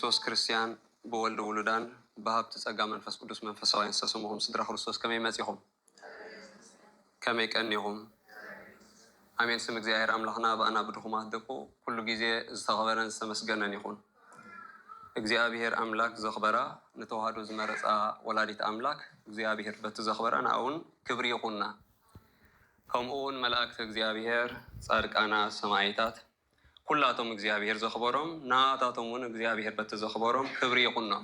ብክርስቶስ ክርስቲያን፣ ብወልድ ውሉዳን፣ ብሃብቲ ጸጋ መንፈስ ቅዱስ መንፈሳውያን ዝተሰምኹም ስድራ ክርስቶስ ከመይ መጺኹም? ከመይ ቀኒኹም? ኣሜን። ስም እግዚኣብሔር ኣምላኽና ብኣና ብድኹማት ደቁ ኩሉ ግዜ ዝተኸበረን ዝተመስገነን ይኹን። እግዚኣብሔር ኣምላክ ዘኽበራ ንተዋህዶ ዝመረጻ ወላዲት ኣምላክ እግዚኣብሔር በቲ ዘኽበራ ንኣውን ክብሪ ይኹና። ከምኡ እውን መላእክቲ እግዚኣብሔር፣ ጻድቃና፣ ሰማይታት ኩላቶም እግዚኣብሔር ዘኽበሮም ናታቶም እውን እግዚኣብሔር በቲ ዘኽበሮም ክብሪ ይኹኖም።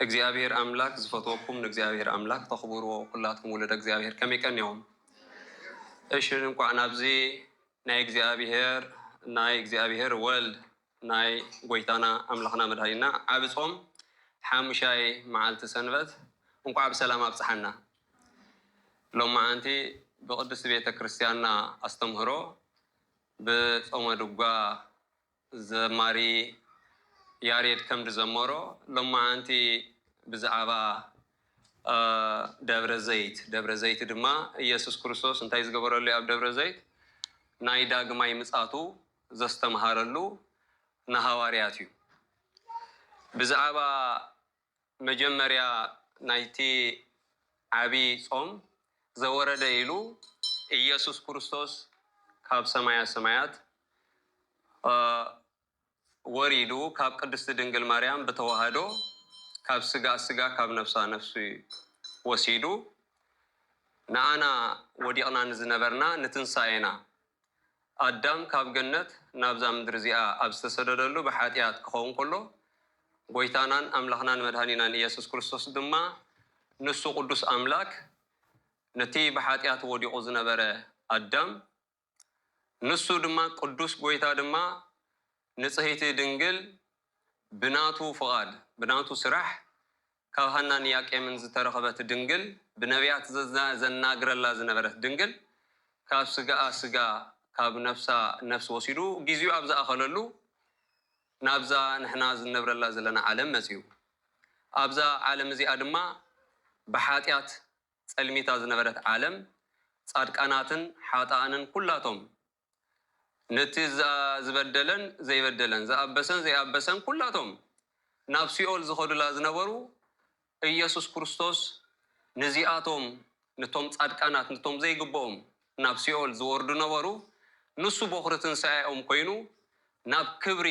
እግዚኣብሔር ኣምላክ ዝፈትወኩም ንእግዚኣብሔር ኣምላክ ተኽብርዎ ኩላትኩም ውሉደ እግዚኣብሔር ከመይ ቀኒኹም? እሺ እንቋዕ ናብዚ ናይ እግዚኣብሔር ናይ እግዚኣብሔር ወልድ ናይ ጎይታና ኣምላኽና መድሃኒና ዓቢ ጾም ሓሙሻይ መዓልቲ ሰንበት እንቋዕ ብሰላም ኣብጽሓና። ሎማዓንቲ ብቅድስቲ ቤተ ክርስቲያንና ኣስተምህሮ ብጾመ ድጓ ዘማሪ ያሬድ ከም ዝዘመሮ ሎማዓንቲ ብዛዕባ ደብረ ዘይት ደብረ ዘይት ድማ ኢየሱስ ክርስቶስ እንታይ ዝገበረሉ ኣብ ደብረ ዘይት ናይ ዳግማይ ምጻቱ ዘስተምሃረሉ ንሃዋርያት እዩ። ብዛዕባ መጀመርያ ናይቲ ዓቢ ጾም ዘወረደ ኢሉ ኢየሱስ ክርስቶስ ካብ ሰማያ ሰማያት ወሪዱ ካብ ቅድስቲ ድንግል ማርያም ብተዋህዶ ካብ ስጋ ስጋ ካብ ነፍሳ ነፍሲ ወሲዱ ንኣና ወዲቕና ንዝነበርና ንትንሳኤና ኣዳም ካብ ገነት ናብዛ ምድሪ እዚኣ ኣብ ዝተሰደደሉ ብሓጢኣት ክኸውን ከሎ ጎይታናን ኣምላኽናን መድሃኒናን ኢየሱስ ክርስቶስ ድማ ንሱ ቅዱስ ኣምላክ ነቲ ብሓጢኣት ወዲቑ ዝነበረ ኣዳም ንሱ ድማ ቅዱስ ጎይታ ድማ ንጽህይቲ ድንግል ብናቱ ፍቓድ ብናቱ ስራሕ ካብ ሃናን ያቄምን ዝተረኸበት ድንግል ብነቢያት ዘናግረላ ዝነበረት ድንግል ካብ ስጋኣ ስጋ ካብ ነፍሳ ነፍስ ወሲዱ ጊዜኡ ኣብ ዝኣኸለሉ ናብዛ ንሕና ዝነብረላ ዘለና ዓለም መጺኡ። ኣብዛ ዓለም እዚኣ ድማ ብሓጢኣት ጸልሚታ ዝነበረት ዓለም ጻድቃናትን ሓጥኣንን ኩላቶም ነቲ ዝበደለን ዘይበደለን ዝኣበሰን ዘይኣበሰን ኩላቶም ናብ ሲኦል ዝኸዱላ ዝነበሩ ኢየሱስ ክርስቶስ ንዚኣቶም ንቶም ጻድቃናት ንቶም ዘይግብኦም ናብ ሲኦል ዝወርዱ ነበሩ። ንሱ ቦኽሪ ትንሳኤኦም ኮይኑ ናብ ክብሪ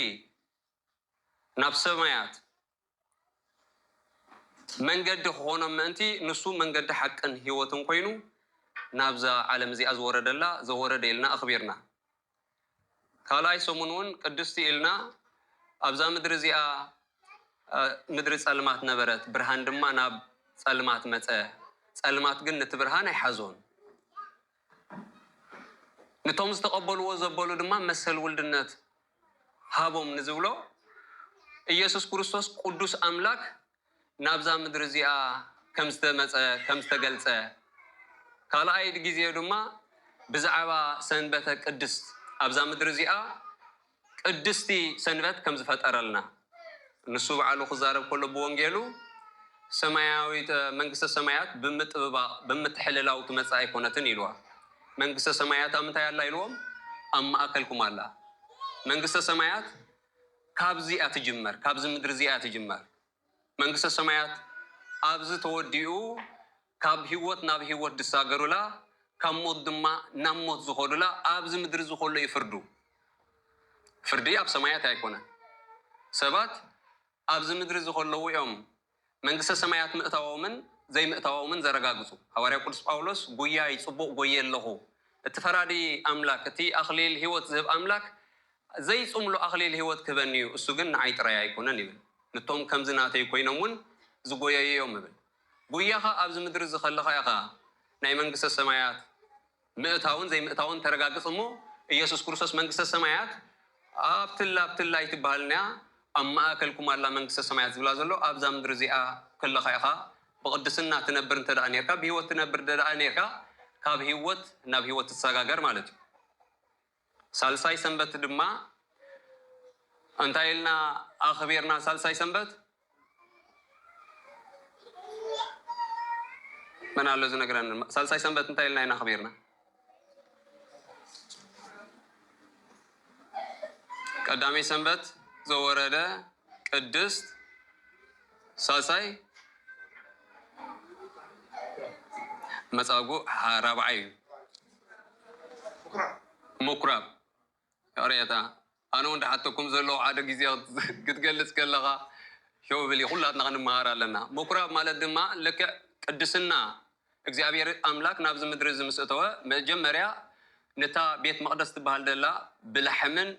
ናብ ሰማያት መንገዲ ክኾኖም ምእንቲ ንሱ መንገዲ ሓቅን ህይወትን ኮይኑ ናብዛ ዓለም እዚኣ ዝወረደላ ዘወረደ ኢልና ኣኽቢርና። ካልኣይ ሰሙን እውን ቅድስቲ ኢልና ኣብዛ ምድሪ እዚኣ ምድሪ ጸልማት ነበረት፣ ብርሃን ድማ ናብ ጸልማት መጸ፣ ጸልማት ግን ነቲ ብርሃን ኣይሓዞን። ንቶም ዝተቐበልዎ ዘበሉ ድማ መሰል ውልድነት ሃቦም ንዝብሎ ኢየሱስ ክርስቶስ ቅዱስ ኣምላክ ናብዛ ምድሪ እዚኣ ከም ዝተመጸ ከም ዝተገልጸ ካልኣይ ግዜ ድማ ብዛዕባ ሰንበተ ቅድስት ኣብዛ ምድሪ እዚኣ ቅድስቲ ሰንበት ከም ዝፈጠረልና ንሱ በዓሉ ክዛረብ ከሎ ብወንጌሉ ሰማያዊት መንግስተ ሰማያት ብምጥብባቕ ብምትሕልላው ትመጽእ ኣይኮነትን ኢልዋ። መንግስተ ሰማያት ኣብ ምንታይ ኣላ ኢልዎም? ኣብ ማእከልኩም ኣላ። መንግስተ ሰማያት ካብዚ እያ ትጅመር፣ ካብዚ ምድሪ እዚ እያ ትጅመር። መንግስተ ሰማያት ኣብዚ ተወዲኡ ካብ ህይወት ናብ ህይወት ዝሳገሩላ ካብ ሞት ድማ ናብ ሞት ዝኸዱላ ኣብዚ ምድሪ ዝኸሎ እዩ ፍርዱ። ፍርዲ ኣብ ሰማያት ኣይኮነን። ሰባት ኣብዚ ምድሪ ዝኸለዉ እዮም መንግስተ ሰማያት ምእታዎምን ዘይምእታዎምን ዘረጋግጹ። ሃዋርያ ቅዱስ ጳውሎስ ጉያይ ጽቡቕ ጎየ ኣለኹ፣ እቲ ፈራዲ ኣምላክ እቲ ኣኽሊል ህይወት ዝህብ ኣምላክ ዘይጽምሉ ኣኽሊል ህይወት ክህበኒ እዩ፣ እሱ ግን ንዓይ ጥራይ ኣይኮነን ይብል። ንቶም ከምዚ ናተይ ኮይኖም እውን ዝጎየዩ እዮም ይብል። ጉያኻ ኣብዚ ምድሪ ዝኸለኻ ኢኻ ናይ መንግስተ ሰማያት ምእታውን ዘይምእታውን ተረጋግጽ እሞ ኢየሱስ ክርስቶስ መንግስተ ሰማያት ኣብትላ ኣብትላ ኣይትበሃልንያ ኣብ ማእከልኩም ኣላ መንግስተ ሰማያት ዝብላ ዘሎ ኣብዛ ምድሪ እዚኣ ከለኻ ኢኻ ብቕድስና ትነብር እንተ ደኣ ነርካ ብህይወት ትነብር እንተ ደኣ ነርካ ካብ ህይወት ናብ ህይወት ትሰጋገር ማለት እዩ። ሳልሳይ ሰንበት ድማ እንታይ ኢልና ኣኽቢርና? ሳልሳይ ሰንበት መን ኣሎ ዝነግረኒ? ሳልሳይ ሰንበት እንታይ ኢልና ኢና ኣኽቢርና? ቀዳመይ ሰንበት ዘወረደ ቅድስት፣ ሳልሳይ መጻጉዕ፣ ራብዓይ እዩ ምኩራብ። ይቕሬታ፣ ኣነ እውን ድሓተኩም ዘለኹ ሓደ ግዜ ክትገልጽ ከለኻ ሸው ብል፣ ኩላትና ክንመሃር ኣለና። ምኩራብ ማለት ድማ ልክዕ ቅድስና እግዚኣብሔር ኣምላክ ናብዚ ምድሪ እዚ ምስ እተወ፣ መጀመርያ ነታ ቤት መቕደስ ትበሃል ዘላ ብላሕምን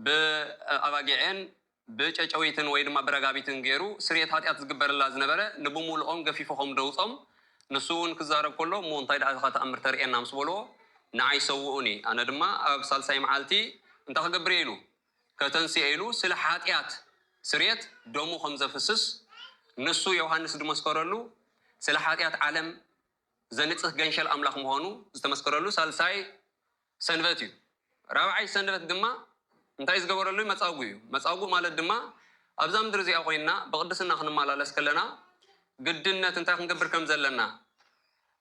ብኣባጊዕን ብጨጨዊትን ወይ ድማ ብረጋቢትን ገይሩ ስርየት ሓጢኣት ዝግበረላ ዝነበረ ንብሙሉኦም ገፊፉ ከም ደውጾም፣ ንሱ እውን ክዛረብ ከሎ፣ "እሞ እንታይ ደኣ ኢኻ ተኣምር ተርእየና?" ምስ በልዎ፣ "ንዓይ ሰውኡኒ፣ ኣነ ድማ ኣብ ሳልሳይ መዓልቲ እንታይ ክገብር እየ?" ኢሉ፣ "ከተንስኤ" ኢሉ፣ ስለ ሓጢኣት ስርየት ደሙ ከም ዘፍስስ ንሱ ዮሃንስ ዝመስከረሉ፣ ስለ ሓጢኣት ዓለም ዘንጽህ ገንሸል ኣምላኽ ምዃኑ ዝተመስከረሉ ሳልሳይ ሰንበት እዩ። ራብዓይ ሰንበት ድማ እንታይ ዝገበረሉ? መጻጉዕ እዩ። መጻጉዕ ማለት ድማ ኣብዛ ምድሪ እዚኣ ኮይንና ብቅድስና ክንመላለስ ከለና ግድነት እንታይ ክንገብር ከም ዘለና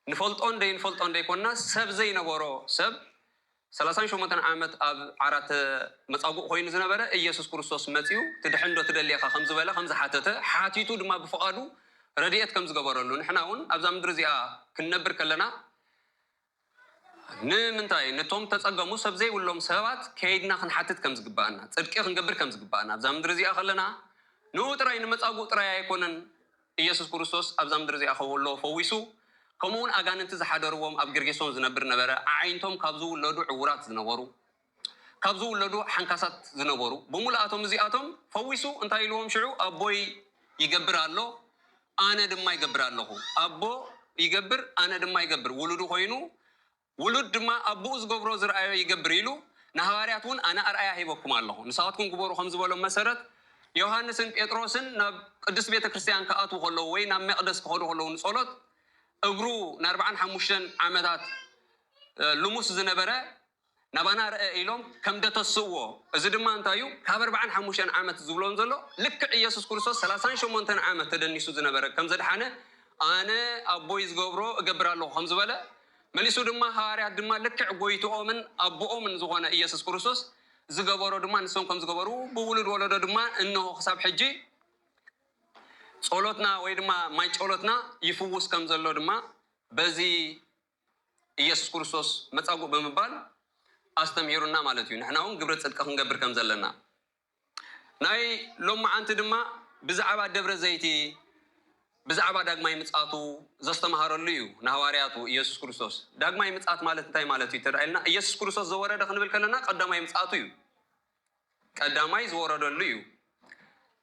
ንፈልጦን ዘይንፈልጦን ዘይኮንና፣ ሰብ ዘይነበሮ ሰብ ሰላሳን ሸሞንተን ዓመት ኣብ ዓራት መጻጉዕ ኮይኑ ዝነበረ ኢየሱስ ክርስቶስ መጺኡ፣ "ትድሕን ዶ ትደሊ ኢኻ?" ከም ዝበለ፣ ከም ዝሓተተ፣ ሓቲቱ ድማ ብፍቓዱ ረድኤት ከም ዝገበረሉ፣ ንሕና እውን ኣብዛ ምድሪ እዚኣ ክንነብር ከለና፣ ንምንታይ ነቶም ተጸገሙ ሰብ ዘይብሎም ሰባት ከይድና ክንሓትት ከም ዝግባኣና፣ ጽድቂ ክንገብር ከም ዝግባኣና፣ ኣብዛ ምድሪ እዚኣ ከለና ንኡ ጥራይ፣ ንመጻጉዕ ጥራይ ኣይኮነን ኢየሱስ ክርስቶስ ኣብዛ ምድሪ እዚኣ ከሎ ፈዊሱ፣ ከምኡ እውን ኣጋንንቲ ዝሓደርዎም ኣብ ጌርጌሶን ዝነብር ነበረ፣ ኣዒንቶም ካብ ዝውለዱ ዕውራት ዝነበሩ፣ ካብ ዝውለዱ ሓንካሳት ዝነበሩ፣ ብምልኣቶም እዚኣቶም ፈዊሱ እንታይ ኢልዎም ሽዑ? "ኣቦይ ይገብር ኣሎ፣ ኣነ ድማ ይገብር ኣለኹ። ኣቦ ይገብር፣ ኣነ ድማ ይገብር። ውሉዱ ኮይኑ፣ ውሉድ ድማ ኣቦኡ ዝገብሮ ዝረኣዮ ይገብር" ኢሉ ንሃዋርያት እውን ኣነ ኣርኣያ ሂበኩም ኣለኹ፣ ንስኻትኩም ግበሩ ከም ዝበሎም መሰረት፣ ዮሃንስን ጴጥሮስን ናብ ቅድስት ቤተ ክርስቲያን ክኣትዉ ከለዉ ወይ ናብ መቅደስ ክኸዱ ከለዉ ንጸሎት፣ እግሩ ንኣርብዓን ሓሙሽተን ዓመታት፣ እ፣ ልሙስ ዝነበረ ናባና ርአ ኢሎም ከም ደተስእዎ፣ እዚ ድማ እንታይ እዩ? ካብ ኣርብዓን ሓሙሽተን ዓመት ዝብሎም ዘሎ ልክዕ ኢየሱስ ክርስቶስ ሰላሳን ሸሞንተን ዓመት ተደኒሱ ዝነበረ ከም ዘድሓነ፣ "ኣነ ኣቦይ ዝገብሮ እገብር ኣለኹ" ከም ዝበለ፣ መሊሱ ድማ ሃዋርያት ድማ ልክዕ ጎይትኦምን ኣቦኦምን ዝኾነ ኢየሱስ ክርስቶስ ዝገበሮ ድማ ንሶም ከም ዝገበሩ፣ ብውሉድ ወለዶ ድማ እንሆ ክሳብ ሕጂ ጸሎትና ወይ ድማ ማይ ጸሎትና ይፍውስ ከም ዘሎ ድማ በዚ ኢየሱስ ክርስቶስ መጻጉዕ ብምባል ኣስተምሂሩና ማለት እዩ። ንሕና እውን ግብረ ጽድቂ ክንገብር ከም ዘለና። ናይ ሎማዓንቲ ድማ ብዛዕባ ደብረ ዘይቲ፣ ብዛዕባ ዳግማይ ምጽኣቱ ዘስተምሃረሉ እዩ ንሃዋርያቱ ኢየሱስ ክርስቶስ። ዳግማይ ምጽኣት ማለት እንታይ ማለት እዩ እንተ ኢልና፣ ኢየሱስ ክርስቶስ ዘወረደ ክንብል ከለና ቀዳማይ ምጽኣቱ እዩ። ቀዳማይ ዝወረደሉ እዩ።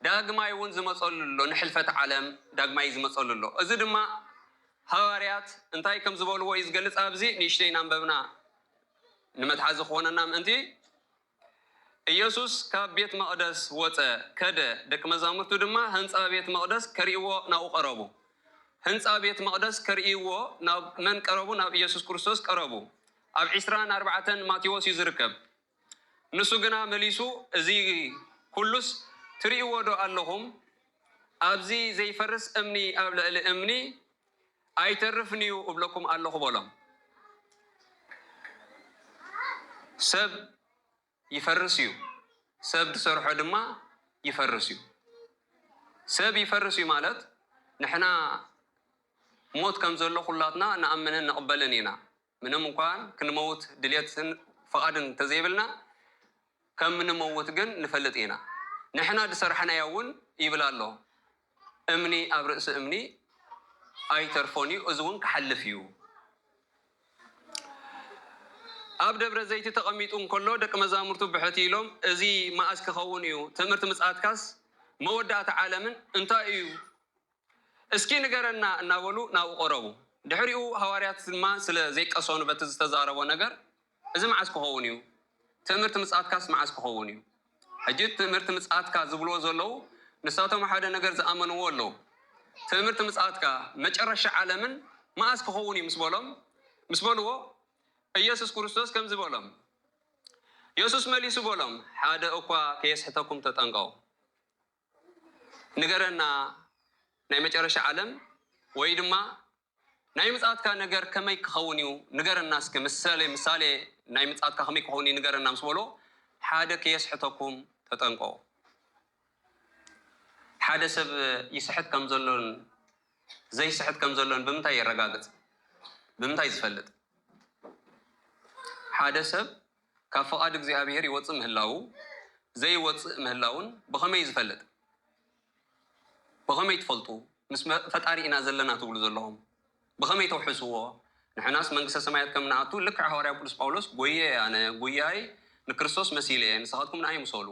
ዳግማይ እውን ዝመጸሉ ኣሎ፣ ንሕልፈት ዓለም ዳግማይ ዝመጸሉ ኣሎ። እዚ ድማ ሃዋርያት እንታይ ከም ዝበልዎ እዩ ዝገልጽ። ኣብዚ ንእሽተይ እናንበብና ንመትሓዚ ክኾነና ምእንቲ፣ ኢየሱስ ካብ ቤት መቕደስ ወጸ፣ ከደ፣ ደቂ መዛሙርቱ ድማ ህንጻ ቤት መቕደስ ከርእይዎ ናብኡ ቀረቡ። ህንጻ ቤት መቕደስ ከርእይዎ ናብ መን ቀረቡ? ናብ ኢየሱስ ክርስቶስ ቀረቡ። ኣብ ዕስራን ኣርባዕተን ማቴዎስ እዩ ዝርከብ። ንሱ ግና መሊሱ፣ "እዚ ኩሉስ ትርእይዎ ዶ ኣለኹም? ኣብዚ ዘይፈርስ እምኒ ኣብ ልዕሊ እምኒ ኣይተርፍን እዩ እብለኩም ኣለኹ" በሎም። ሰብ ይፈርስ እዩ፣ ሰብ ዝሰርሖ ድማ ይፈርስ እዩ። ሰብ ይፈርስ እዩ ማለት ንሕና ሞት ከም ዘሎ ኩላትና ንኣምንን ንቕበልን ኢና። ምንም እንኳን ክንመውት ድልየትን ፍቓድን እንተዘይብልና፣ ከም ንመውት ግን ንፈልጥ ኢና። ንሕና ዝሰርሐናዮ እውን ይብል ኣሎ፣ "እምኒ ኣብ ርእሲ እምኒ ኣይተርፎን እዩ፣ እዚ እውን ክሓልፍ እዩ።" ኣብ ደብረ ዘይቲ ተቐሚጡ እንከሎ፣ ደቂ መዛሙርቱ ብሕት ኢሎም፣ "እዚ መኣስ ክኸውን እዩ? ትእምርቲ ምጽኣትካስ መወዳእታ ዓለምን እንታይ እዩ?" "እስኪ ንገረና" እናበሉ ናብኡ ቀረቡ። ድሕሪኡ ሃዋርያት ድማ ስለ ዘይቀሰኑ በቲ ዝተዛረቦ ነገር፣ "እዚ መዓስ ክኸውን እዩ? ትእምርቲ ምጽኣትካስ መዓስ ክኸውን እዩ?" ሕጂ ትእምርቲ ምጽኣትካ ዝብልዎ ዘለዉ፣ ንሳቶም ሓደ ነገር ዝኣመንዎ ኣለዉ። "ትእምርቲ ምጽኣትካ፣ መጨረሻ ዓለምን መኣስ ክኸውን እዩ?" ምስ በሎም፣ ምስ በልዎ፣ ኢየሱስ ክርስቶስ ከምዚ በሎም። የሱስ መሊሱ በሎም፣ "ሓደ እኳ ከየስሕተኩም ተጠንቀቑ። ንገረና፣ ናይ መጨረሻ ዓለም ወይ ድማ ናይ ምጽኣትካ ነገር ከመይ ክኸውን እዩ? ንገረና እስኪ፣ ምሳሌ፣ ምሳሌ ናይ ምጽኣትካ ከመይ ክኸውን እዩ? ንገረና" ምስ በሎ፣ "ሓደ ከየስሕተኩም ተጠንቀቑ። ሓደ ሰብ ይስሕት ከም ዘሎን ዘይስሕት ከም ዘሎን ብምንታይ የረጋግጽ? ብምንታይ ዝፈልጥ? ሓደ ሰብ ካብ ፍቓድ እግዚኣብሔር ይወጽእ ምህላዉ ዘይወጽእ ምህላውን ብኸመይ ዝፈልጥ? ብኸመይ ትፈልጡ? ምስ መ-፣ ፈጣሪ ኢና ዘለና ትብሉ ዘለኹም ብኸመይ ተውሕስዎ? ንሕናስ መንግስተ ሰማያት ከም ንኣቱ ልክዕ ሃዋርያ ቅዱስ ጳውሎስ ጎየ ኣነ ጉያይ ንክርስቶስ መሲለ ንስኻትኩም ንኣይ ምሰሉ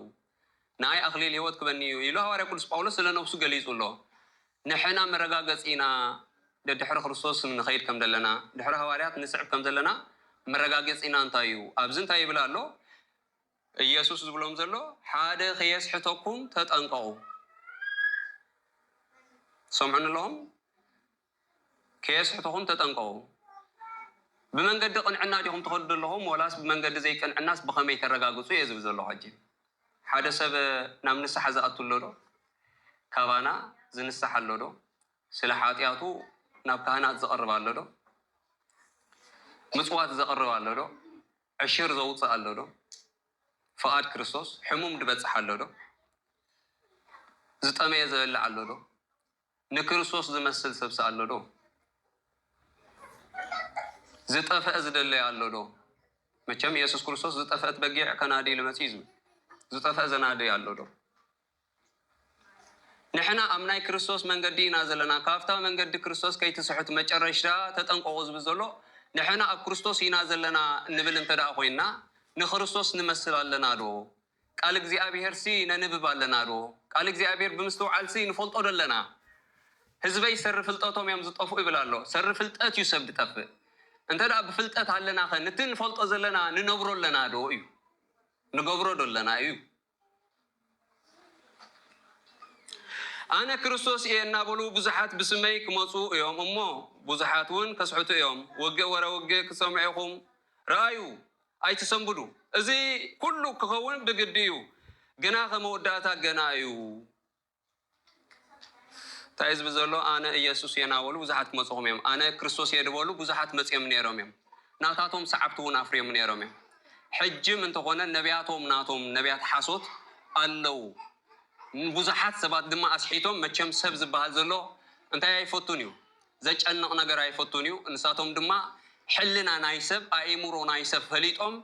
ንኣይ ኣኽሊል ህይወት ክበኒ እዩ ኢሉ ሃዋርያ ቅዱስ ጳውሎስ ስለ ነብሱ ገሊጹ ኣሎ። ንሕና መረጋገጺ ኢና ደድሕሪ ክርስቶስ ንኸይድ ከም ዘለና ድሕሪ ሃዋርያት ንስዕብ ከም ዘለና መረጋገጺ ኢና እንታይ እዩ? ኣብዚ እንታይ ይብል ኣሎ? ኢየሱስ ዝብሎም ዘሎ ሓደ ከየስሕተኩም ተጠንቀቑ። ሰምዑኒ ኣለኹም? ከየስሕተኹም ተጠንቀቑ። ብመንገዲ ቅንዕና ዲኹም ትኸዱ ዘለኹም ወላስ ብመንገዲ ዘይቅንዕናስ ብኸመይ ተረጋግጹ እየ ዝብል ዘለኹ ሕጂ። ሓደ ሰብ ናብ ንስሓ ዝኣቱ ኣሎ ዶ? ካባና ዝንስሓ ኣሎ ዶ? ስለ ሓጢኣቱ ናብ ካህናት ዝቐርብ ኣሎ ዶ? ምጽዋት ዘቕርብ ኣሎ ዶ? ዕሽር ዘውፅእ ኣሎ ዶ? ፍቓድ ክርስቶስ ሕሙም ዝበፅሕ ኣሎ ዶ? ዝጠመየ ዘበልዕ ኣሎ ዶ? ንክርስቶስ ዝመስል ሰብሲ ኣሎ ዶ? ዝጠፍአ ዝደለየ ኣሎ ዶ? መቸም ኢየሱስ ክርስቶስ ዝጠፍአት በጊዕ ከናዲ ኢሉ መፂኡ እዩ ዝብል። ዝጠፍአ ዘናዲ ኣሎ ዶ? ንሕና ኣብ ናይ ክርስቶስ መንገዲ ኢና ዘለና፣ ካብታ መንገዲ ክርስቶስ ከይትስሕቱ መጨረሽታ ተጠንቀቑ ዝብል ዘሎ ንሕና ኣብ ክርስቶስ ኢና ዘለና እንብል እንተ ደኣ ኮይንና ንክርስቶስ ንመስል ኣለና ዶ? ቃል እግዚኣብሔር ሲ ነንብብ ኣለና ዶ? ቃል እግዚኣብሔር ብምስትውዓል ሲ ንፈልጦ ዶ ኣለና? ህዝበይ ሰሪ ፍልጠቶም እዮም ዝጠፍኡ ይብል ኣሎ። ሰሪ ፍልጠት እዩ ሰብ ዝጠፍእ። እንተ ደኣ ብፍልጠት ኣለና ኸ ንቲ ንፈልጦ ዘለና ንነብሮ ኣለና ዶ እዩ? ንገብሮ ዶ ኣለና እዩ? ኣነ ክርስቶስ እየ እናበሉ ብዙሓት ብስመይ ክመፁ እዮም እሞ ብዙሓት እውን ከስሕቱ እዮም። ውግእ ወረ ውግእ ክትሰምዑ ኢኹም። ረኣዩ ኣይትሰንብዱ። እዚ ኩሉ ክኸውን ብግዲ እዩ፣ ግና ከመወዳእታ ገና እዩ። እንታይ ዝብል ዘሎ? ኣነ ኢየሱስ እየ እናበሉ ብዙሓት ክመፁኹም እዮም። ኣነ ክርስቶስ እየ ዝበሉ ብዙሓት መፅዮም ነይሮም እዮም። ናታቶም ሰዓብቲ እውን ኣፍርዮም ነይሮም እዮም። ሕጅም እንተኾነ ነቢያቶም ናቶም ነቢያት ሓሶት ኣለዉ። ብዙሓት ሰባት ድማ ኣስሒቶም። መቸም ሰብ ዝበሃል ዘሎ እንታይ ኣይፈቱን እዩ? ዘጨንቕ ነገር ኣይፈቱን እዩ። ንሳቶም ድማ ሕልና ናይ ሰብ፣ ኣእምሮ ናይ ሰብ ፈሊጦም፣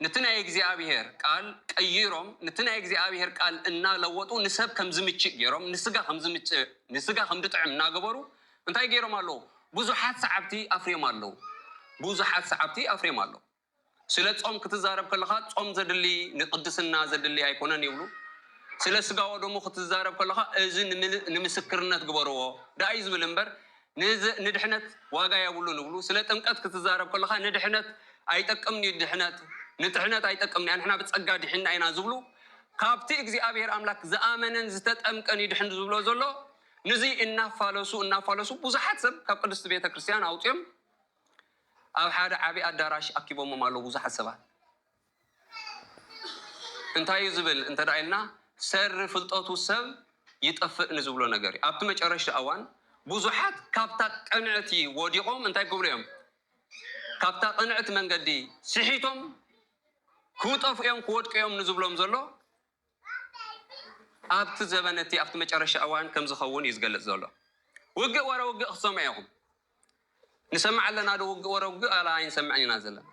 ንቲ ናይ እግዚኣብሔር ቃል ቀይሮም፣ ንቲ ናይ እግዚኣብሔር ቃል እናለወጡ ንሰብ ከም ዝምችእ ገይሮም፣ ንስጋ ከም ዝምችእ፣ ንስጋ ከም ዝጥዕም እናገበሩ እንታይ ገይሮም ኣለዉ? ብዙሓት ሰዓብቲ ኣፍርዮም ኣለዉ። ብዙሓት ሰዓብቲ ኣፍርዮም ኣለዉ። ስለ ጾም ክትዛረብ ከለኻ ጾም ዘድሊ ንቅድስና ዘድሊ ኣይኮነን ይብሉ። ስለ ስጋ ወደሙ ክትዛረብ ከለኻ እዚ ንምል-፣ ንምስክርነት ግበርዎ ደኣ እዩ ዝብል እምበር ንዝ-፣ ንድሕነት ዋጋ የብሉን ይብሉ። ስለ ጥምቀት ክትዛረብ ከለኻ ንድሕነት ኣይጠቅምን እዩ፣ ድሕነት ንጥሕነት ኣይጠቅምን እዩ፣ ንሕና ብጸጋ ድሒንና ኢና ዝብሉ። ካብቲ እግዚኣብሔር ኣምላክ ዝኣመነን ዝተጠምቀን ይድሕን ዝብሎ ዘሎ ንዚ እናፋለሱ እናፋለሱ ብዙሓት ሰብ ካብ ቅድስቲ ቤተ ክርስቲያን ኣውፅኦም ኣብ ሓደ ዓቢ ኣዳራሽ ኣኪቦሞም ኣለዉ ብዙሓት ሰባት። እንታይ እዩ ዝብል እንተ ደኣ ኢልና ሰሪ ፍልጠቱ ሰብ ይጠፍእ ንዝብሎ ነገር እዩ። ኣብቲ መጨረሽታ እዋን ብዙሓት ካብታ ቅንዕቲ ወዲቖም እንታይ ክብሉ እዮም? ካብታ ቅንዕቲ መንገዲ ስሒቶም ክጠፍኡ እዮም ክወድቁ እዮም ንዝብሎም ዘሎ ኣብቲ ዘበን እቲ ኣብቲ መጨረሻ እዋን ከም ዝኸውን እዩ ዝገልጽ ዘሎ። ውግእ ወረ ውግእ ክትሰምዑ ኢኹም። ንሰምዕ ኣለና ዶ ውግእ ወረ ውግእ? ኣላ ኣይንሰምዕን ኢና ዘለና።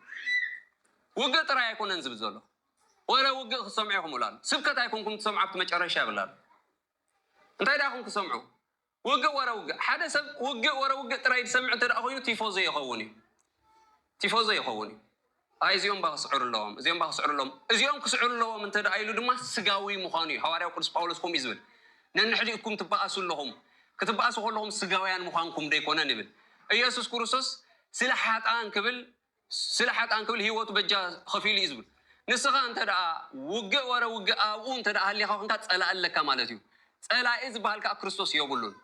ውግእ ጥራይ ኣይኮነን ዝብል ዘሎ። ወረ ውግእ ክትሰምዑ ኢኹም ይብላሉ። ስብከት ኣይኮንኩም ትሰምዑ ኣብቲ መጨረሻ ይብላሉ። እንታይ ደኣ ኢኹም ክሰምዑ? ውግእ ወረ ውግእ። ሓደ ሰብ ውግእ ወረ ውግእ ጥራይ ዝሰምዕ እንተ ደኣ ኮይኑ ቲፎዞ ይኸውን እዩ። ቲፎዞ ይኸውን እዩ። ኣይ እዚኦም ባ ክስዕሩ ኣለዎም፣ እዚኦም ባ ክስዕሩ ኣለዎም። እዚኦም ክስዕሩ ኣለዎም እንተ ደኣ ኢሉ ድማ ስጋዊ ምዃኑ እዩ። ሃዋርያው ቅዱስ ጳውሎስ ከምኡ እዩ ዝብል። ነንሕዲእኩም ትበኣሱ ኣለኹም። ክትበኣሱ ከለኹም ስጋውያን ምዃንኩም ዶ ኣይኮነን ይብል። ኢየሱስ ክርስቶስ ስለ ሓጥኣን ክብል፣ ስለ ሓጥኣን ክብል ህይወቱ በጃ ከፊሉ እዩ ዝብል። ንስኻ እንተ ደኣ ውግእ ወረ ውግእ ኣብኡ እንተ ደኣ ሃሊኻ ኮንካ ጸላኢ ኣለካ ማለት እዩ። ጸላኢ ዝበሃል ከኣ ክርስቶስ የብሉን።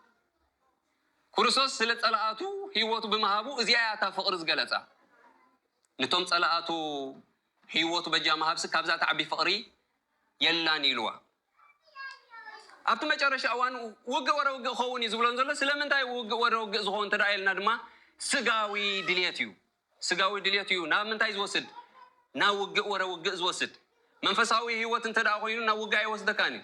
ክርስቶስ ስለ ጸላኣቱ ህይወቱ ብምሃቡ እዚኣ እያ እታ ፍቕሪ ዝገለጻ። ነቶም ጸላኣቱ ህይወቱ በጃ ምሃብሲ ካብዛ ትዓቢ ፍቕሪ የላን ኢልዋ። ኣብቲ መጨረሻ እዋን ውግእ ወረ ውግእ ክኸውን እዩ ዝብሎም ዘሎ። ስለምንታይ ውግእ ወረ ውግእ ዝኸውን እንተ ደኣ ኢልና ድማ ስጋዊ ድልየት እዩ። ስጋዊ ድልየት እዩ ናብ ምንታይ ዝወስድ? ናብ ውግእ ወረ ውግእ ዝወስድ። መንፈሳዊ ህይወት እንተ ደኣ ኮይኑ ናብ ውግእ ኣይወስደካን እዩ።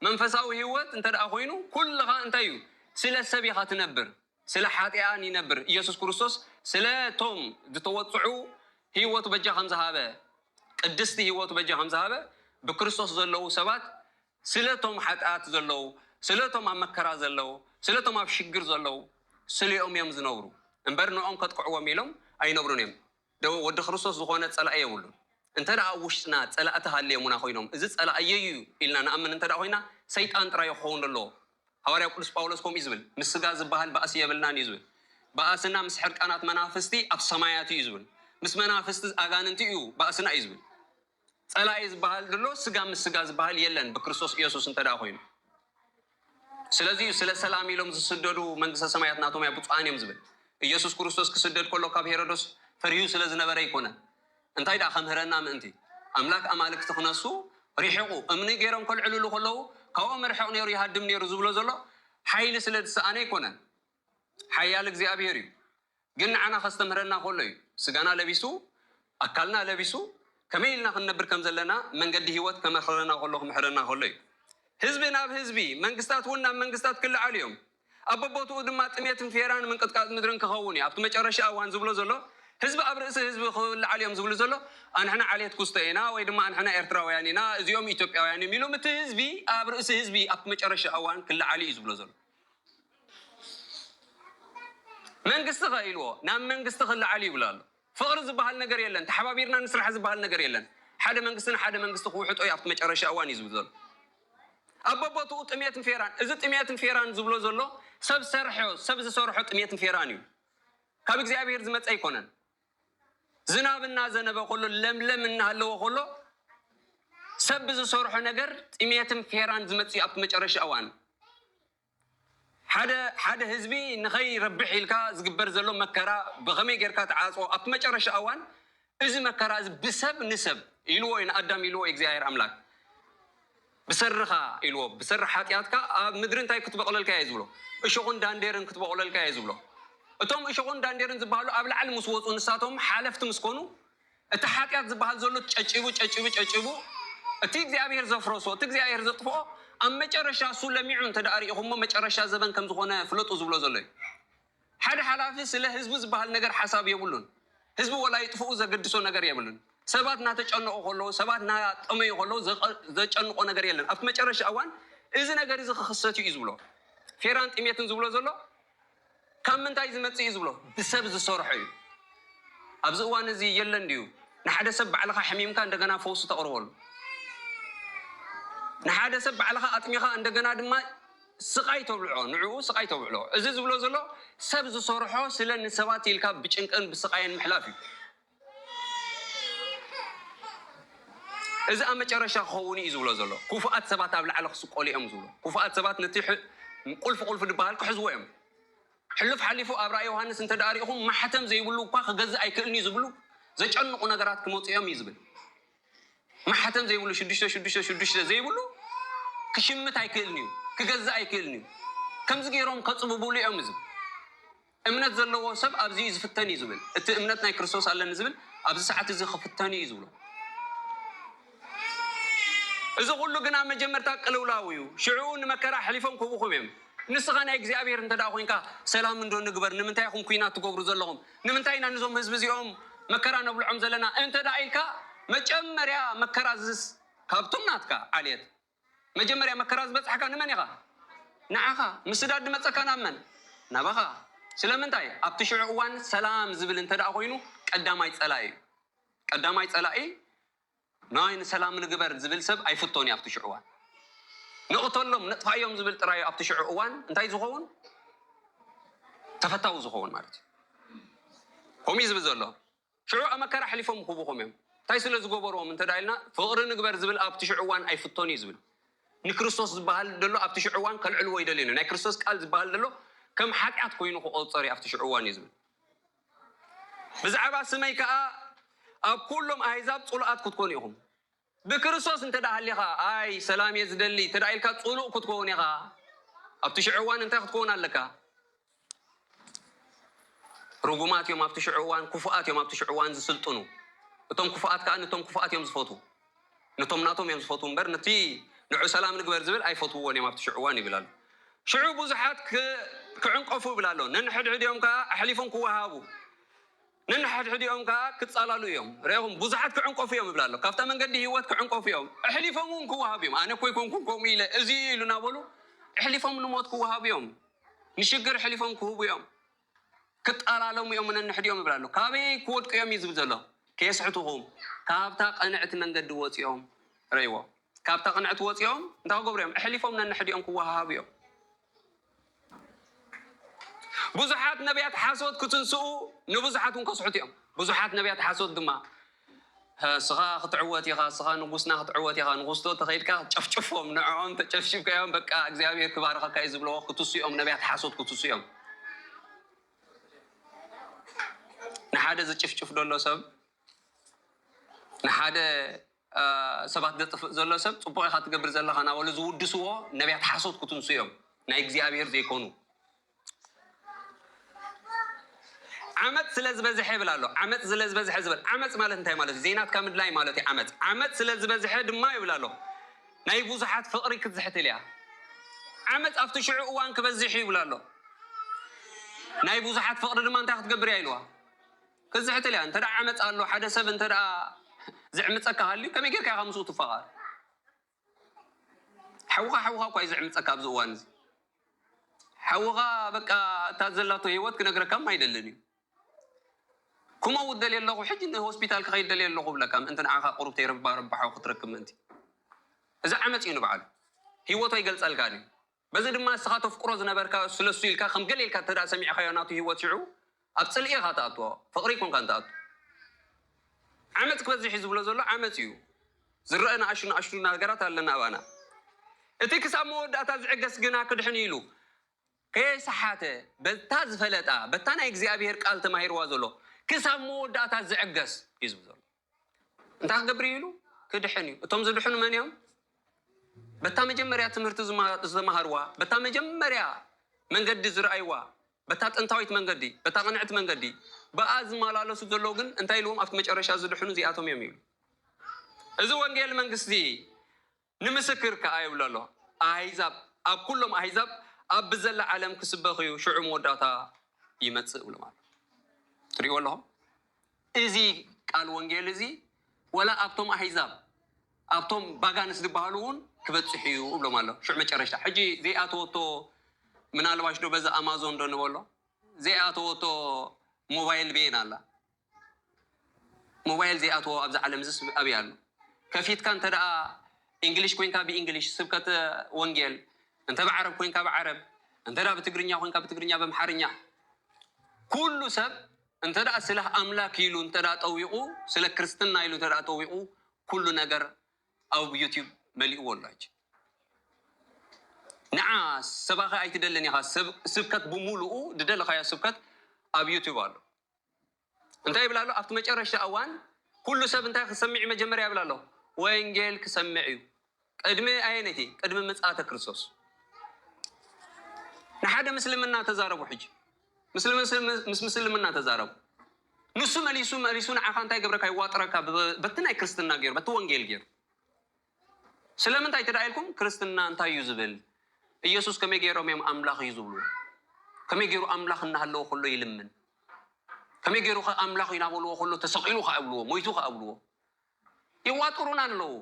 መንፈሳዊ ህይወት እንተ ደኣ ኮይኑ፣ ኩልኻ እንታይ እዩ? ስለ ሰብ ኢኻ ትነብር፣ ስለ ሓጢኣን ይነብር። ኢየሱስ ክርስቶስ ስለ እቶም ዝተወጽዑ ህይወቱ በጃ ከም ዝሃበ፣ ቅድስቲ ህይወቱ በጃ ከም ዝሃበ፣ ብክርስቶስ ዘለዉ ሰባት ስለ እቶም ሓጢኣት ዘለዉ፣ ስለ እቶም ኣብ መከራ ዘለዉ፣ ስለ እቶም ኣብ ሽግር ዘለዉ፣ ስሊኦም እዮም ዝነብሩ እምበር ንኦም ከጥቅዕዎም ኢሎም ኣይነብሩን እዮም። ደ-፣ ወዲ ክርስቶስ ዝኾነ ጸላኢ የብሉን። እንተ ደኣ ኣብ ውሽጥና ጸላእቲ ሃልዮምና ኮይኖም፣ እዚ ጸላእየይ እዩ ኢልና ንኣምን እንተ ደኣ ኮይና፣ ሰይጣን ጥራይ እዩ ክኸውን ዘለዎ። ሃዋርያ ቅዱስ ጳውሎስ ከምኡ እዩ ዝብል፣ "ምስ ስጋ ዝበሃል ባእሲ የብልናን" እዩ ዝብል። "ባእስና ምስ ሕርቃናት መናፍስቲ ኣብ ሰማያት እዩ" ዝብል። "ምስ መናፍስቲ ኣጋንንቲ እዩ ባእስና" እዩ ዝብል። ጸላኢ ዝበሃል ዘሎ ስጋ ምስ ስጋ ዝበሃል የለን ብክርስቶስ ኢየሱስ እንተ ደኣ ኮይኑ። ስለዚ እዩ ስለ ሰላም ኢሎም ዝስደዱ መንግስተ ሰማያት ናቶም እያ ብፁዓን እዮም ዝብል። ኢየሱስ ክርስቶስ ክስደድ ከሎ ካብ ሄሮዶስ ፈሪሁ ስለ ዝነበረ ኣይኮነን። እንታይ ደኣ ከምህረና ምእንቲ። ኣምላክ ኣማልክቲ ክነሱ ሪሒቑ እምኒ ገይሮም ከልዕልሉ ከለዉ ካብኦም ርሕቕ ነይሩ ይሃድም ነይሩ ዝብሎ ዘሎ ሓይሊ ስለ ዝሰኣነ ኣይኮነን። ሓያል እግዚኣብሔር እዩ። ግን ንዓና ከስተምህረና ከሎ እዩ። ስጋና ለቢሱ፣ ኣካልና ለቢሱ፣ ከመይ ኢልና ክንነብር ከም ዘለና መንገዲ ህይወት ከመኽረና ከሎ፣ ክምሕረና ከሎ እዩ። ህዝቢ ናብ ህዝቢ፣ መንግስታት እውን ናብ መንግስታት ክለዓሉ እዮም። ኣብ በቦትኡ ድማ ጥሜትን ፌራን ምንቅጥቃጥ ምድርን ክኸውን እዩ። ኣብቲ መጨረሻ እዋን ዝብሎ ዘሎ፣ ህዝቢ ኣብ ርእሲ ህዝቢ ክለዓሉ እዮም ዝብሉ ዘሎ፣ ኣንሕና ዓሌት ኩስቶ ኢና ወይ ድማ ኣንሕና ኤርትራውያን ኢና፣ እዚኦም ኢትዮጵያውያን እዮም ኢሎም፣ እቲ ህዝቢ ኣብ ርእሲ ህዝቢ ኣብቲ መጨረሻ እዋን ክለዓሉ እዩ ዝብሎ ዘሎ። መንግስቲ ከ ኢልዎ፣ ናብ መንግስቲ ክለዓል ይብል ኣሎ። ፍቕሪ ዝበሃል ነገር የለን። ተሓባቢርና ንስራሕ ዝበሃል ነገር የለን። ሓደ መንግስቲ ንሓደ መንግስቲ ክውሕጦ እዩ ኣብቲ መጨረሻ እዋን እዩ ዝብል ዘሎ። ኣብ በቦትኡ ጥሜትን ፌራን፣ እዚ ጥሜትን ፌራን ዝብሎ ዘሎ ሰብ ሰርሖ፣ ሰብ ዝሰርሖ ጥሜትን ፌራን እዩ። ካብ እግዚኣብሔር ዝመጸ ኣይኮነን። ዝናብ እናዘነበ ከሎ፣ ለምለም እናሃለወ ከሎ፣ ሰብ ብዝሰርሖ ነገር ጥሜትን ፌራን ዝመጽእ እዩ ኣብቲ መጨረሻ እዋን። ሓደ፣ ሓደ ህዝቢ ንኸይረብሕ ኢልካ ዝግበር ዘሎ መከራ ብኸመይ ጌርካ ትዓጽዎ? ኣብቲ መጨረሻ እዋን እዚ መከራ እዚ ብሰብ ንሰብ ኢልዎ እዩ፣ ንኣዳም ኢልዎ እዩ እግዚኣብሔር ኣምላክ። ብሰርኻ ኢልዎ፣ ብሰሪ ሓጢኣትካ ኣብ ምድሪ እንታይ ክትበቕለልካ እየ ዝብሎ? እሾኽን ዳንዴርን ክትበቕለልካ እየ ዝብሎ። እቶም እሾኽን ዳንዴርን ዝበሃሉ ኣብ ላዕሊ ምስ ወፁ፣ ንሳቶም ሓለፍቲ ምስ ኮኑ፣ እቲ ሓጢኣት ዝበሃል ዘሎ ጨጭቡ፣ ጨጭቡ፣ ጨጭቡ፣ እቲ እግዚኣብሔር ዘፍረሶ፣ እቲ እግዚኣብሔር ዘጥፍኦ፣ ኣብ መጨረሻ እሱ ለሚዑ እንተ ደኣ ርኢኹሞ፣ መጨረሻ ዘበን ከም ዝኾነ ፍለጡ ዝብሎ ዘሎ እዩ። ሓደ ሓላፊ ስለ ህዝቡ ዝበሃል ነገር ሓሳብ የብሉን። ህዝቢ ወላ ይጥፍኡ ዘገድሶ ነገር የብሉን። ሰባት እናተጨነቑ ከለዉ፣ ሰባት እናጠመዩ ከለዉ ዘቐ-፣ ዘጨንቆ ነገር የለን። ኣብቲ መጨረሻ እዋን እዚ ነገር እዚ ክኽሰት እዩ ዝብሎ። ፌራን ጥሜትን ዝብሎ ዘሎ ካብ ምንታይ ዝመጽእ እዩ ዝብሎ? ብሰብ ዝሰርሖ እዩ። ኣብዚ እዋን እዚ የለን ድዩ? ንሓደ ሰብ ባዕልኻ ሕሚምካ እንደገና ፈውሲ ተቕርበሉ። ንሓደ ሰብ ባዕልኻ ኣጥሚኻ እንደገና ድማ ስቓይ ተብልዖ፣ ንዕኡ ስቓይ ተብልዖ። እዚ ዝብሎ ዘሎ ሰብ ዝሰርሖ ስለ ንሰባት ኢልካ ብጭንቅን ብስቓይን ምሕላፍ እዩ። እዚ ኣብ መጨረሻ ክኸውን እዩ ዝብሎ ዘሎ። ክፉኣት ሰባት ኣብ ላዕሊ ክስቀሉ እዮም ዝብሎ። ክፉኣት ሰባት ነቲ ሕ-፣ ቁልፊ ቁልፊ ዝበሃል ክሕዝዎ እዮም። ሕሉፍ ሓሊፉ ኣብ ራእይ ዮሃንስ እንተ ደኣ ርኢኹም፣ ማሕተም ዘይብሉ እኳ ክገዝእ ኣይክእልን እዩ ዝብሉ ዘጨንቑ ነገራት ክመፁ እዮም እዩ ዝብል። ማሕተም ዘይብሉ ሽዱሽተ ሽዱሽተ ሽዱሽተ ዘይብሉ ክሽምት ኣይክእልን እዩ፣ ክገዝእ ኣይክእልን እዩ። ከምዚ ገይሮም ከፅብቡሉ እዮም እዩ ዝብል። እምነት ዘለዎ ሰብ ኣብዚ እዩ ዝፍተን እዩ ዝብል። እቲ እምነት ናይ ክርስቶስ ኣለኒ ዝብል ኣብዚ ሰዓት እዚ ክፍተን እዩ ዝብሎ። እዚ ኩሉ ግን ኣብ መጀመርታ ቅልውላው እዩ። ሽዑ ንመከራ ኣሕሊፎም ክህቡኹም እዮም። ንስኻ ናይ እግዚኣብሔር እንተ ደኣ ኮይንካ፣ ሰላም እንዶ ንግበር፣ ንምንታይ ኢኹም ኲናት ትገብሩ ዘለኹም? ንምንታይ ኢና ነዞም ህዝቢ እዚኦም መከራ ነብልዖም ዘለና? እንተ ደኣ ኢልካ፣ መጀመርያ መከራ ዝስ-፣ ካብቶም ናትካ ዓሌት፣ መጀመርያ መከራ ዝበጽሓካ ንመን ኢኻ? ንዓኻ። ምስዳድ ዝመጸካ ናብ መን? ናባኻ። ስለምንታይ? ኣብቲ ሽዑ እዋን ሰላም ዝብል እንተ ደኣ ኮይኑ፣ ቀዳማይ ጸላኢ እዩ። ቀዳማይ ጸላኢ ናይ ንሰላም ንግበር ዝብል ሰብ ኣይፍቶን እዩ ኣብቲ ሽዑ እዋን። ንቕተሎም፣ ነጥፋዮም ዝብል ጥራይ እዩ ኣብቲ ሽዑ እዋን እንታይ ዝኸውን? ተፈታዊ ዝኸውን ማለት እዩ። ከምኡ እዩ ዝብል ዘሎ። ሽዑ ኣብ መከራ ኣሕሊፎም ክህቡኹም እዮም። እንታይ ስለ ዝገበርዎም እንተ ደኣ ኢልና፣ ፍቕሪ ንግበር ዝብል ኣብቲ ሽዑ እዋን ኣይፍቶን እዩ ዝብል። ንክርስቶስ ዝበሃል ዘሎ ኣብቲ ሽዑ እዋን ከልዕልዎ ይደልዩ እዮም። ናይ ክርስቶስ ቃል ዝበሃል ዘሎ ከም ሓጢኣት ኮይኑ ክቆጸር እዩ ኣብቲ ሽዑ እዋን እዩ ዝብል። ብዛዕባ ስመይ ከኣ ኣብ ኩሎም ኣህዛብ ጽሉኣት ክትኮኑ ኢኹም። ብክርስቶስ እንተ ደኣ ሃሊኻ፣ ኣይ ሰላም እየ ዝደሊ እንተ ደኣ ኢልካ ጽሉእ ክትከውን ኢኻ። ኣብቲ ሽዑ እዋን እንታይ ክትከውን ኣለካ? ርጉማት እዮም ኣብቲ ሽዑ እዋን፣ ክፉኣት እዮም ኣብቲ ሽዑ እዋን ዝስልጥኑ። እቶም ክፉኣት ከኣ ነቶም ክፉኣት እዮም ዝፈትዉ። ነቶም ናቶም እዮም ዝፈትዉ እምበር ነቲ ንዑ ሰላም ንግበር ዝብል ኣይፈትውዎን እዮም ኣብቲ ሽዑ እዋን ይብል ኣሎ። ሽዑ ብዙሓት ክዕንቀፉ ይብል ኣሎ። ነንሕድሕዲኦም ከዓ ኣሕሊፎም ክወሃቡ፣ ነንሕድሕዲኦም ከዓ ክፃላሉ እዮም። ርኢኹም፣ ብዙሓት ክዕንቀፉ እዮም ይብል ኣሎ። ካብታ መንገዲ ህይወት ክዕንቀፉ እዮም። ኣሕሊፎም እውን ክወሃቡ እዮም። ኣነ እኮ ኣይኮንኩን ከምኡ ኢለ፣ እዚ ኢሉ እናበሉ ኣሕሊፎም ንሞት ክወሃቡ እዮም። ንሽግር ኣሕሊፎም ክህቡ እዮም። ክጣላለሙ እዮም ነንሕዲኦም ይብል ኣሎ። ካበይ ክወድቁ እዮም እዩ ዝብል ዘሎ? ከየስሕትኹም፣ ካብታ ቅንዕቲ መንገዲ ወፂኦም። ረእይዎ፣ ካብታ ቅንዕቲ ወፂኦም እንታይ ክገብሩ እዮም? ኣሕሊፎም ነንሕዲኦም ክወሃሃቡ እዮም። ብዙሓት ነቢያት ሓሶት ክትንስኡ፣ ንብዙሓት እውን ከስሕቱ እዮም። ብዙሓት ነቢያት ሓሶት ድማ፣ "ስኻ ክትዕወት ኢኻ፣ ስኻ ንጉስና ክትዕወት ኢኻ፣ ንጉስቶ ተኸይድካ ጨፍጭፎም፣ ንዕኦም ተጨፍጭፍካዮም፣ በቃ እግዚኣብሔር ክባርኸካ እዩ" ዝብለዎ ክትሱ እዮም። ነቢያት ሓሶት ክትሱ እዮም። ንሓደ ዝጭፍጭፍ ዘሎ ሰብ፣ ንሓደ ሰባት ዘጥፍእ ዘሎ ሰብ፣ "ፅቡቕ ኢኻ ትገብር ዘለኻ" እናበሉ ዝውድስዎ ነቢያት ሓሶት ክትንሱ እዮም፣ ናይ እግዚኣብሔር ዘይኮኑ። ዓመፅ ስለ ዝበዝሐ ይብል ኣሎ። ዓመፅ ስለ ዝበዝሐ ዝብል፣ ዓመፅ ማለት እንታይ ማለት እዩ? ዘይናትካ ምድላይ ማለት እዩ ዓመፅ። ዓመፅ ስለ ዝበዝሐ ድማ ይብል ኣሎ፣ ናይ ብዙሓት ፍቕሪ ክትዝሕትል እያ። ዓመፅ ኣብቲ ሽዑ እዋን ክበዝሕ እዩ ይብል ኣሎ። ናይ ብዙሓት ፍቕሪ ድማ እንታይ ክትገብር እያ ኢልዋ? ክዝሕትል እያ። እንተ ደኣ ዓመፅ ኣሎ፣ ሓደ ሰብ እንተ ደኣ ዝዕምፀካ ሃልዩ፣ ከመይ ጌርካ ኢኻ ምስኡ ትፋቐር? ሓውኻ ሓውኻ እኳ እዩ ዝዕምፀካ ኣብዚ እዋን እዚ። ሓውኻ በቃ እታ ዘላቶ ህይወት ክነግረካ ድማ ኣይደልን እዩ። ክመውት ደልየ ኣለኹ፣ ሕጂ ንሆስፒታል ክኸይድ ደልየ ኣለኹ ብለካ፣ ምእንቲ ንዓኻ ቁሩብ ተይረባረባሖ ክትረክብ ምእንቲ። እዚ ዓመፅ እዩ ንባዕሉ። ህይወቱ ኣይገልፀልካን እዩ። በዚ ድማ እስኻ ተፍቅሮ ዝነበርካ ስለሱ ኢልካ ከም ገለ ኢልካ እንተ ደኣ ሰሚዕካዮ ናቱ ህይወት ሽዑ ኣብ ጽልኢ ኢኻ ትኣትዎ፣ ፍቕሪ ኣይኮንካን ትኣቱ። ዓመጽ ክበዝሕ እዩ ዝብሎ ዘሎ ዓመጽ እዩ። ዝረአ ንኣሽቱ ንኣሽቱ ነገራት ኣለና ኣባና። እቲ ክሳብ መወዳእታ ዝዕገስ ግና ክድሕን እዩ ኢሉ ከየሰሓተ በታ ዝፈለጣ በታ ናይ እግዚኣብሔር ቃል ተማሂርዋ ዘሎ ክሳብ መወዳእታ ዝዕገስ እዩ ዝብል ዘሎ። እንታይ ክገብር እዩ ኢሉ ክድሕን እዩ። እቶም ዝድሕኑ መን እዮም? በታ መጀመርያ ትምህርቲ ዝተማሃርዋ፣ በታ መጀመርያ መንገዲ ዝረኣይዋ፣ በታ ጥንታዊት መንገዲ፣ በታ ቅንዕቲ መንገዲ ብኣ ዝመላለሱ ዘለዉ ግን እንታይ ኢልዎም ኣብቲ መጨረሻ ዝድሕኑ እዚኣቶም እዮም ኢሉ። እዚ ወንጌል መንግስቲ ንምስክር ከኣ ይብሎ ኣሎ ኣህዛብ ኣብ ኩሎም ኣህዛብ ኣብ ብዘላ ዓለም ክስበኽ እዩ ሽዑ መወዳእታ ይመጽእ ይብሎም ኣሎ። ትሪእዎ ኣለኹም? እዚ ቃል ወንጌል እዚ ወላ ኣብቶም ኣህዛብ ኣብቶም ባጋንስ ዝበሃሉ እውን ክበፅሕ እዩ እብሎም ኣሎ። ሽዑ መጨረሽታ ሕጂ ዘይኣተወቶ ምናልባሽ ዶ በዛ ኣማዞን ዶ ንበሎ ዘይኣተወቶ ሞባይል ቤን ኣላ። ሞባይል ዘይኣተዎ ኣብዚ ዓለም እዚ ኣበይ ኣሎ? ከፊትካ እንተ ደኣ እንግሊሽ ኮይንካ ብእንግሊሽ ስብከተ ወንጌል፣ እንተ ብዓረብ ኮይንካ ብዓረብ፣ እንተ ደኣ ብትግርኛ ኮይንካ ብትግርኛ፣ በምሓርኛ ኩሉ ሰብ እንተ ደኣ ስለ ኣምላክ ኢሉ እንተ ደኣ ጠዊቑ፣ ስለ ክርስትና ኢሉ እንተ ደኣ ጠዊቑ ኩሉ ነገር ኣብ ዩቲዩብ መሊእዎ ኣሎ። ሕጂ ንዓ ሰባኺ ኣይትደልን ኢኻ። ስብከት ብምሉኡ ዝደለኻዮ ስብከት ኣብ ዩቲዩብ ኣሎ። እንታይ ይብል ኣሎ ኣብቲ መጨረሽታ እዋን? ኩሉ ሰብ እንታይ ክሰምዕ እዩ መጀመርያ ይብል ኣሎ? ወንጌል ክሰምዕ እዩ። ቅድሚ ኣየነይቲ? ቅድሚ ምጽኣተ ክርስቶስ። ንሓደ ምስልምና ተዛረቡ። ሕጂ ምስ ምስልምና ተዛረቡ። ንሱ መሊሱ መሊሱ ንዓኻ እንታይ ይገብረካ? ይዋጥረካ በቲ ናይ ክርስትና ገይሩ፣ በቲ ወንጌል ገይሩ። ስለምንታይ ተዳ ኢልኩም ክርስትና እንታይ እዩ ዝብል? ኢየሱስ ከመይ ገይሮም እዮም ኣምላኽ እዩ ዝብልዎ? ከመይ ገይሩ ኣምላኽ እናሃለዎ ከሎ ይልምን? ከመይ ገይሩ ከ ኣምላኽ እዩ እናበልዎ ከሎ ተሰቒሉ ከ ኣብልዎ ሞይቱ ከ ኣብልዎ? ይዋጥሩና ኣለዉ።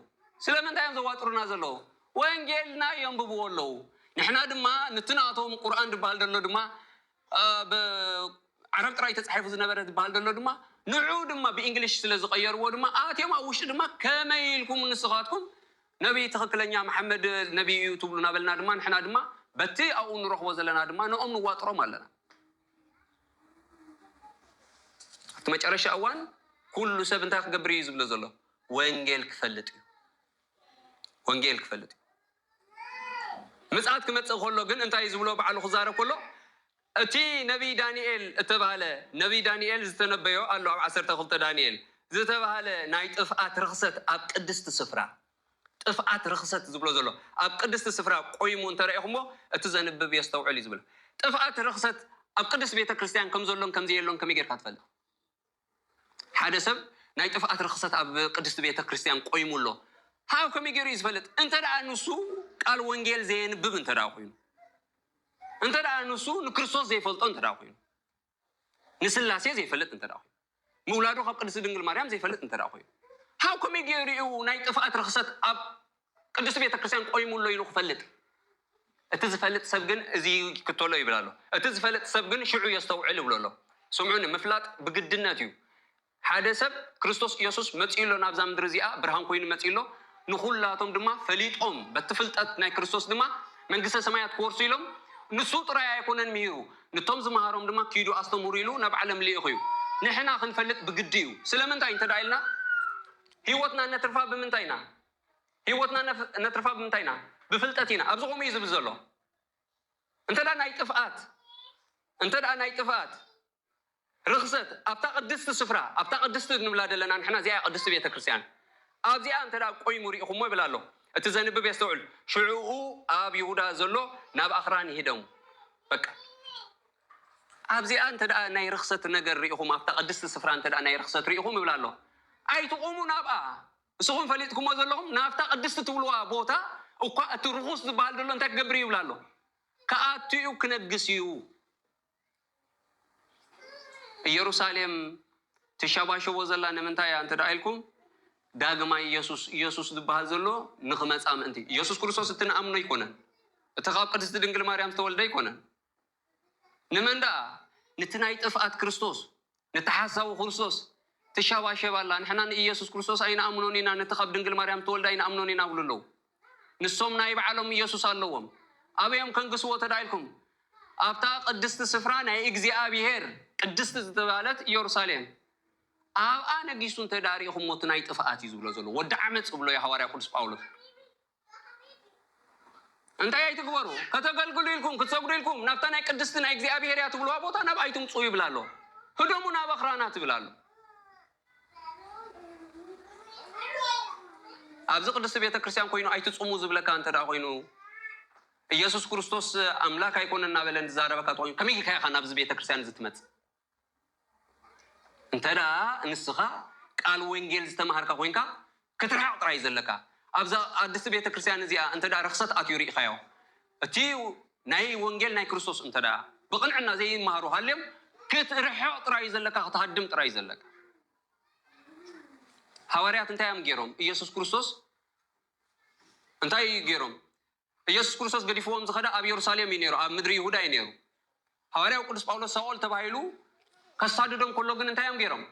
ስለምንታይ እዮም ዘዋጥሩና ዘለዉ? ወንጌልና የንብብዎ ኣለዉ። ንሕና ድማ ንቲ ናቶም ቁርኣን ዝበሃል ዘሎ ድማ ዓረብ ጥራይ ተፃሒፉ ዝነበረ ዝበሃል ዘሎ ድማ ንዑ ድማ ብእንግሊሽ ስለ ዝቐየርዎ ድማ ኣትዮም ኣብ ውሽጢ ድማ ከመይ ኢልኩም ንስኻትኩም ነቢይ ትኽክለኛ መሓመድ ነቢይ እዩ ትብሉ እናበልና ድማ ንሕና ድማ በቲ ኣብኡ ንረኽቦ ዘለና ድማ ንኦም ንዋጥሮም ኣለና። ኣብቲ መጨረሻ እዋን ኩሉ ሰብ እንታይ ክገብር እዩ ዝብሎ ዘሎ? ወንጌል ክፈልጥ እዩ። ወንጌል ክፈልጥ እዩ። ምጽኣት ክመጽእ ከሎ ግን እንታይ እዩ ዝብሎ? ባዕሉ ክዛረብ ከሎ እቲ ነቢይ ዳንኤል እተባህለ ነቢይ ዳንኤል ዝተነበዮ ኣሎ ኣብ ዓሰርተ ክልተ ዳንኤል ዝተባህለ ናይ ጥፍኣት ርኽሰት ኣብ ቅድስቲ ስፍራ ጥፍኣት ርኽሰት ዝብሎ ዘሎ ኣብ ቅድስቲ ስፍራ ቆይሙ እንተረኢኹሞ እቲ ዘንብብ የስተውዕል እዩ ዝብል። ጥፍኣት ርኽሰት ኣብ ቅድስቲ ቤተ ክርስቲያን ከም ዘሎን ከም ዘየሎን ከመይ ጌርካ ትፈልጥ? ሓደ ሰብ ናይ ጥፍኣት ርኽሰት ኣብ ቅድስቲ ቤተ ክርስቲያን ቆይሙ ኣሎ። ካብ ከመይ ገይሩ እዩ ዝፈልጥ? እንተ ደኣ ንሱ ቃል ወንጌል ዘየንብብ እንተ ደኣ ኮይኑ፣ እንተ ደኣ ንሱ ንክርስቶስ ዘይፈልጦ እንተ ደኣ ኮይኑ፣ ንስላሴ ዘይፈልጥ እንተ ደኣ ኮይኑ፣ ምውላዱ ካብ ቅድስቲ ድንግል ማርያም ዘይፈልጥ እንተ ደኣ ኮይኑ፣ ካብ ከመይ ገይሩ እዩ ናይ ጥፍኣት ርኽሰት ኣብ ቅድስቲ ቤተ ክርስቲያን ቆይሙ ኣሎ ኢሉ ክፈልጥ? እቲ ዝፈልጥ ሰብ ግን እዚ ይክተሎ ይብል ኣሎ። እቲ ዝፈልጥ ሰብ ግን ሽዑ የስተውዕል ይብሎ ኣሎ። ስምዑኒ፣ ምፍላጥ ብግድነት እዩ። ሓደ ሰብ ክርስቶስ ኢየሱስ መጺኡ ኣሎ ናብዛ ምድሪ እዚኣ፣ ብርሃን ኮይኑ መጺኡ ኣሎ። ንኹላቶም ድማ ፈሊጦም በቲ ፍልጠት ናይ ክርስቶስ ድማ መንግስተ ሰማያት ክወርሱ ኢሎም ንሱ ጥራይ ኣይኮነን ምሂሩ፣ ንቶም ዝመሃሮም ድማ ኪዱ ኣስተምሩ ኢሉ ናብ ዓለም ልኢኹ እዩ። ንሕና ክንፈልጥ ብግዲ እዩ። ስለምንታይ እንተ ደኣ ኢልና ህይወትና ነትርፋ ብምንታይ ኢና? ህይወትና ነፍ- ነትርፋ ብምንታይ ኢና? ብፍልጠት ኢና። ኣብዚ ከምኡ እዩ ዝብል ዘሎ። እንተ ደኣ ናይ ጥፍኣት እንተ ደኣ ናይ ጥፍኣት ርኽሰት ኣብታ ቅድስቲ ስፍራ፣ ኣብታ ቅድስቲ ንብላ ዘለና ንሕና እዚኣ ቅድስቲ ቤተ ክርስቲያን ኣብዚኣ እንተ ደኣ ቆይሙ ርኢኹሞ ይብል ኣሎ። እቲ ዘንብብ የስተውዕል። ሽዑኡ ኣብ ይሁዳ ዘሎ ናብ ኣኽራን ይሂደሙ። በቃ ኣብዚኣ እንተ ደኣ ናይ ርኽሰት ነገር ርኢኹም፣ ኣብታ ቅድስቲ ስፍራ እንተ ደኣ ናይ ርኽሰት ርኢኹም ይብል ኣሎ። ኣይትቑሙ ናብኣ። ንስኹም ፈሊጥኩሞ ዘለኹም ናብታ ቅድስቲ ትብልዋ ቦታ እኳ እቲ ርኹስ ዝበሃል ዘሎ እንታይ ክገብር እዩ ይብል ኣሎ። ክኣቱ እዩ፣ ክነግስ እዩ። ኢየሩሳሌም ትሸባሸቦ ዘላ ንምንታይ እያ እንተ ደኣ ኢልኩም፣ ዳግማይ ኢየሱስ፣ ኢየሱስ ዝበሃል ዘሎ ንኽመጻ ምእንቲ። ኢየሱስ ክርስቶስ እቲ ንኣምኖ ኣይኮነን። እቲ ካብ ቅድስቲ ድንግል ማርያም ዝተወልደ ኣይኮነን። ንመን ደኣ? ንቲ ናይ ጥፍኣት ክርስቶስ፣ ንቲ ሓሳዊ ክርስቶስ ትሸባሸብ ኣላ። ንሕና ንኢየሱስ ክርስቶስ ኣይንኣምኖን ኢና፣ ነቲ ካብ ድንግል ማርያም ዝተወልደ ኣይንኣምኖን ኢና ብሉ ኣለዉ። ንሶም ናይ ባዕሎም ኢየሱስ ኣለዎም። ኣበዮም ከንግስዎ ተዳኢልኩም? ኣብታ ቅድስቲ ስፍራ ናይ እግዚኣብሔር ቅድስቲ ዝተባህለት ኢየሩሳሌም ኣብኣ ነጊሱ እንተ ደኣ ርኢኹሞ እቲ ናይ ጥፍኣት እዩ ዝብሎ ዘሎ። ወዲ ዓመፅ ዝብሎ እዩ ሃዋርያ ቅዱስ ጳውሎስ። እንታይ ኣይትግበሩ? ከተገልግሉ ኢልኩም ክትሰግዱ ኢልኩም ናብታ ናይ ቅድስቲ ናይ እግዚኣብሔር እያ ትብልዋ ቦታ ናብ ኣይትምፁ ይብል ኣሎ። ህደሙ ናብ ኣኽራናት ይብል ኣሎ። ኣብዚ ቅድስቲ ቤተ ክርስቲያን ኮይኑ ኣይትፁሙ ዝብለካ እንተ ደኣ ኮይኑ ኢየሱስ ክርስቶስ ኣምላክ ኣይኮነ እናበለ ዝዛረበካ ተኮይኑ ከመይ ኢልካ ኢኻ ናብዚ ቤተ ክርስቲያን እዚ ትመፅእ? እንተ ደኣ ንስኻ ቃል ወንጌል ዝተማሃርካ ኮይንካ ክትርሕቕ ጥራይ ዘለካ። ኣብዛ ቅድስቲ ቤተ ክርስቲያን እዚኣ እንተ ደኣ ርኽሰት ኣትዩ ርኢኻዮ፣ እቲ ናይ ወንጌል ናይ ክርስቶስ እንተ ደኣ ብቕንዕና ዘይመሃሩ ሃልዮም ክትርሕቕ ጥራይ ዘለካ፣ ክትሃድም ጥራይ ዘለካ። ሃዋርያት እንታይ እዮም ገይሮም? ኢየሱስ ክርስቶስ እንታይ እዩ ገይሮም? ኢየሱስ ክርስቶስ ገዲፍዎም ዝኸደ ኣብ ኢየሩሳሌም እዩ ነይሩ፣ ኣብ ምድሪ ይሁዳ እዩ ነይሩ። ሃዋርያው ቅዱስ ጳውሎስ ሳኦል ተባሂሉ ከሳድዶም ከሎ ግን እንታይ እዮም ገይሮም?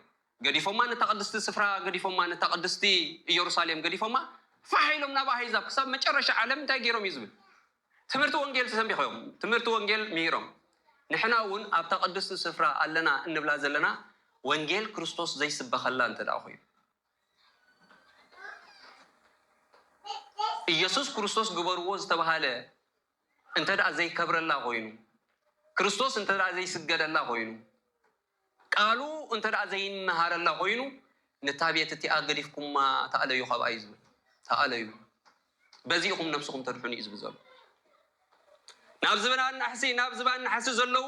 ገዲፎማ ነታ ቅድስቲ ስፍራ ገዲፎማ፣ ነታ ቅድስቲ ኢየሩሳሌም ገዲፎማ ፋሕ ኢሎም ናብ ኣህዛብ ክሳብ መጨረሻ ዓለም እንታይ ገይሮም እዩ ዝብል? ትምህርቲ ወንጌል ተሰቢኾም፣ ትምህርቲ ወንጌል ምሂሮም። ንሕና እውን ኣብታ ቅድስቲ ስፍራ ኣለና እንብላ ዘለና ወንጌል ክርስቶስ ዘይስበኸላ እንተ ደኣ ኮይኑ ኢየሱስ ክርስቶስ ግበርዎ ዝተባሃለ እንተ ደኣ ዘይከብረላ ኮይኑ፣ ክርስቶስ እንተ ደኣ ዘይስገደላ ኮይኑ፣ ቃሉ እንተ ደኣ ዘይመሃረላ ኮይኑ፣ ነታ ቤት እቲኣ ገዲፍኩማ ተኣለዩ ካብኣ እዩ ዝብል። ተኣለዩ። በዚ ኢኹም ነብስኹም ተድሕኑ እዩ ዝብል ዘሎ። ናብ ዝባን ናሕሲ፣ ናብ ዝባን ናሕሲ ዘለዉ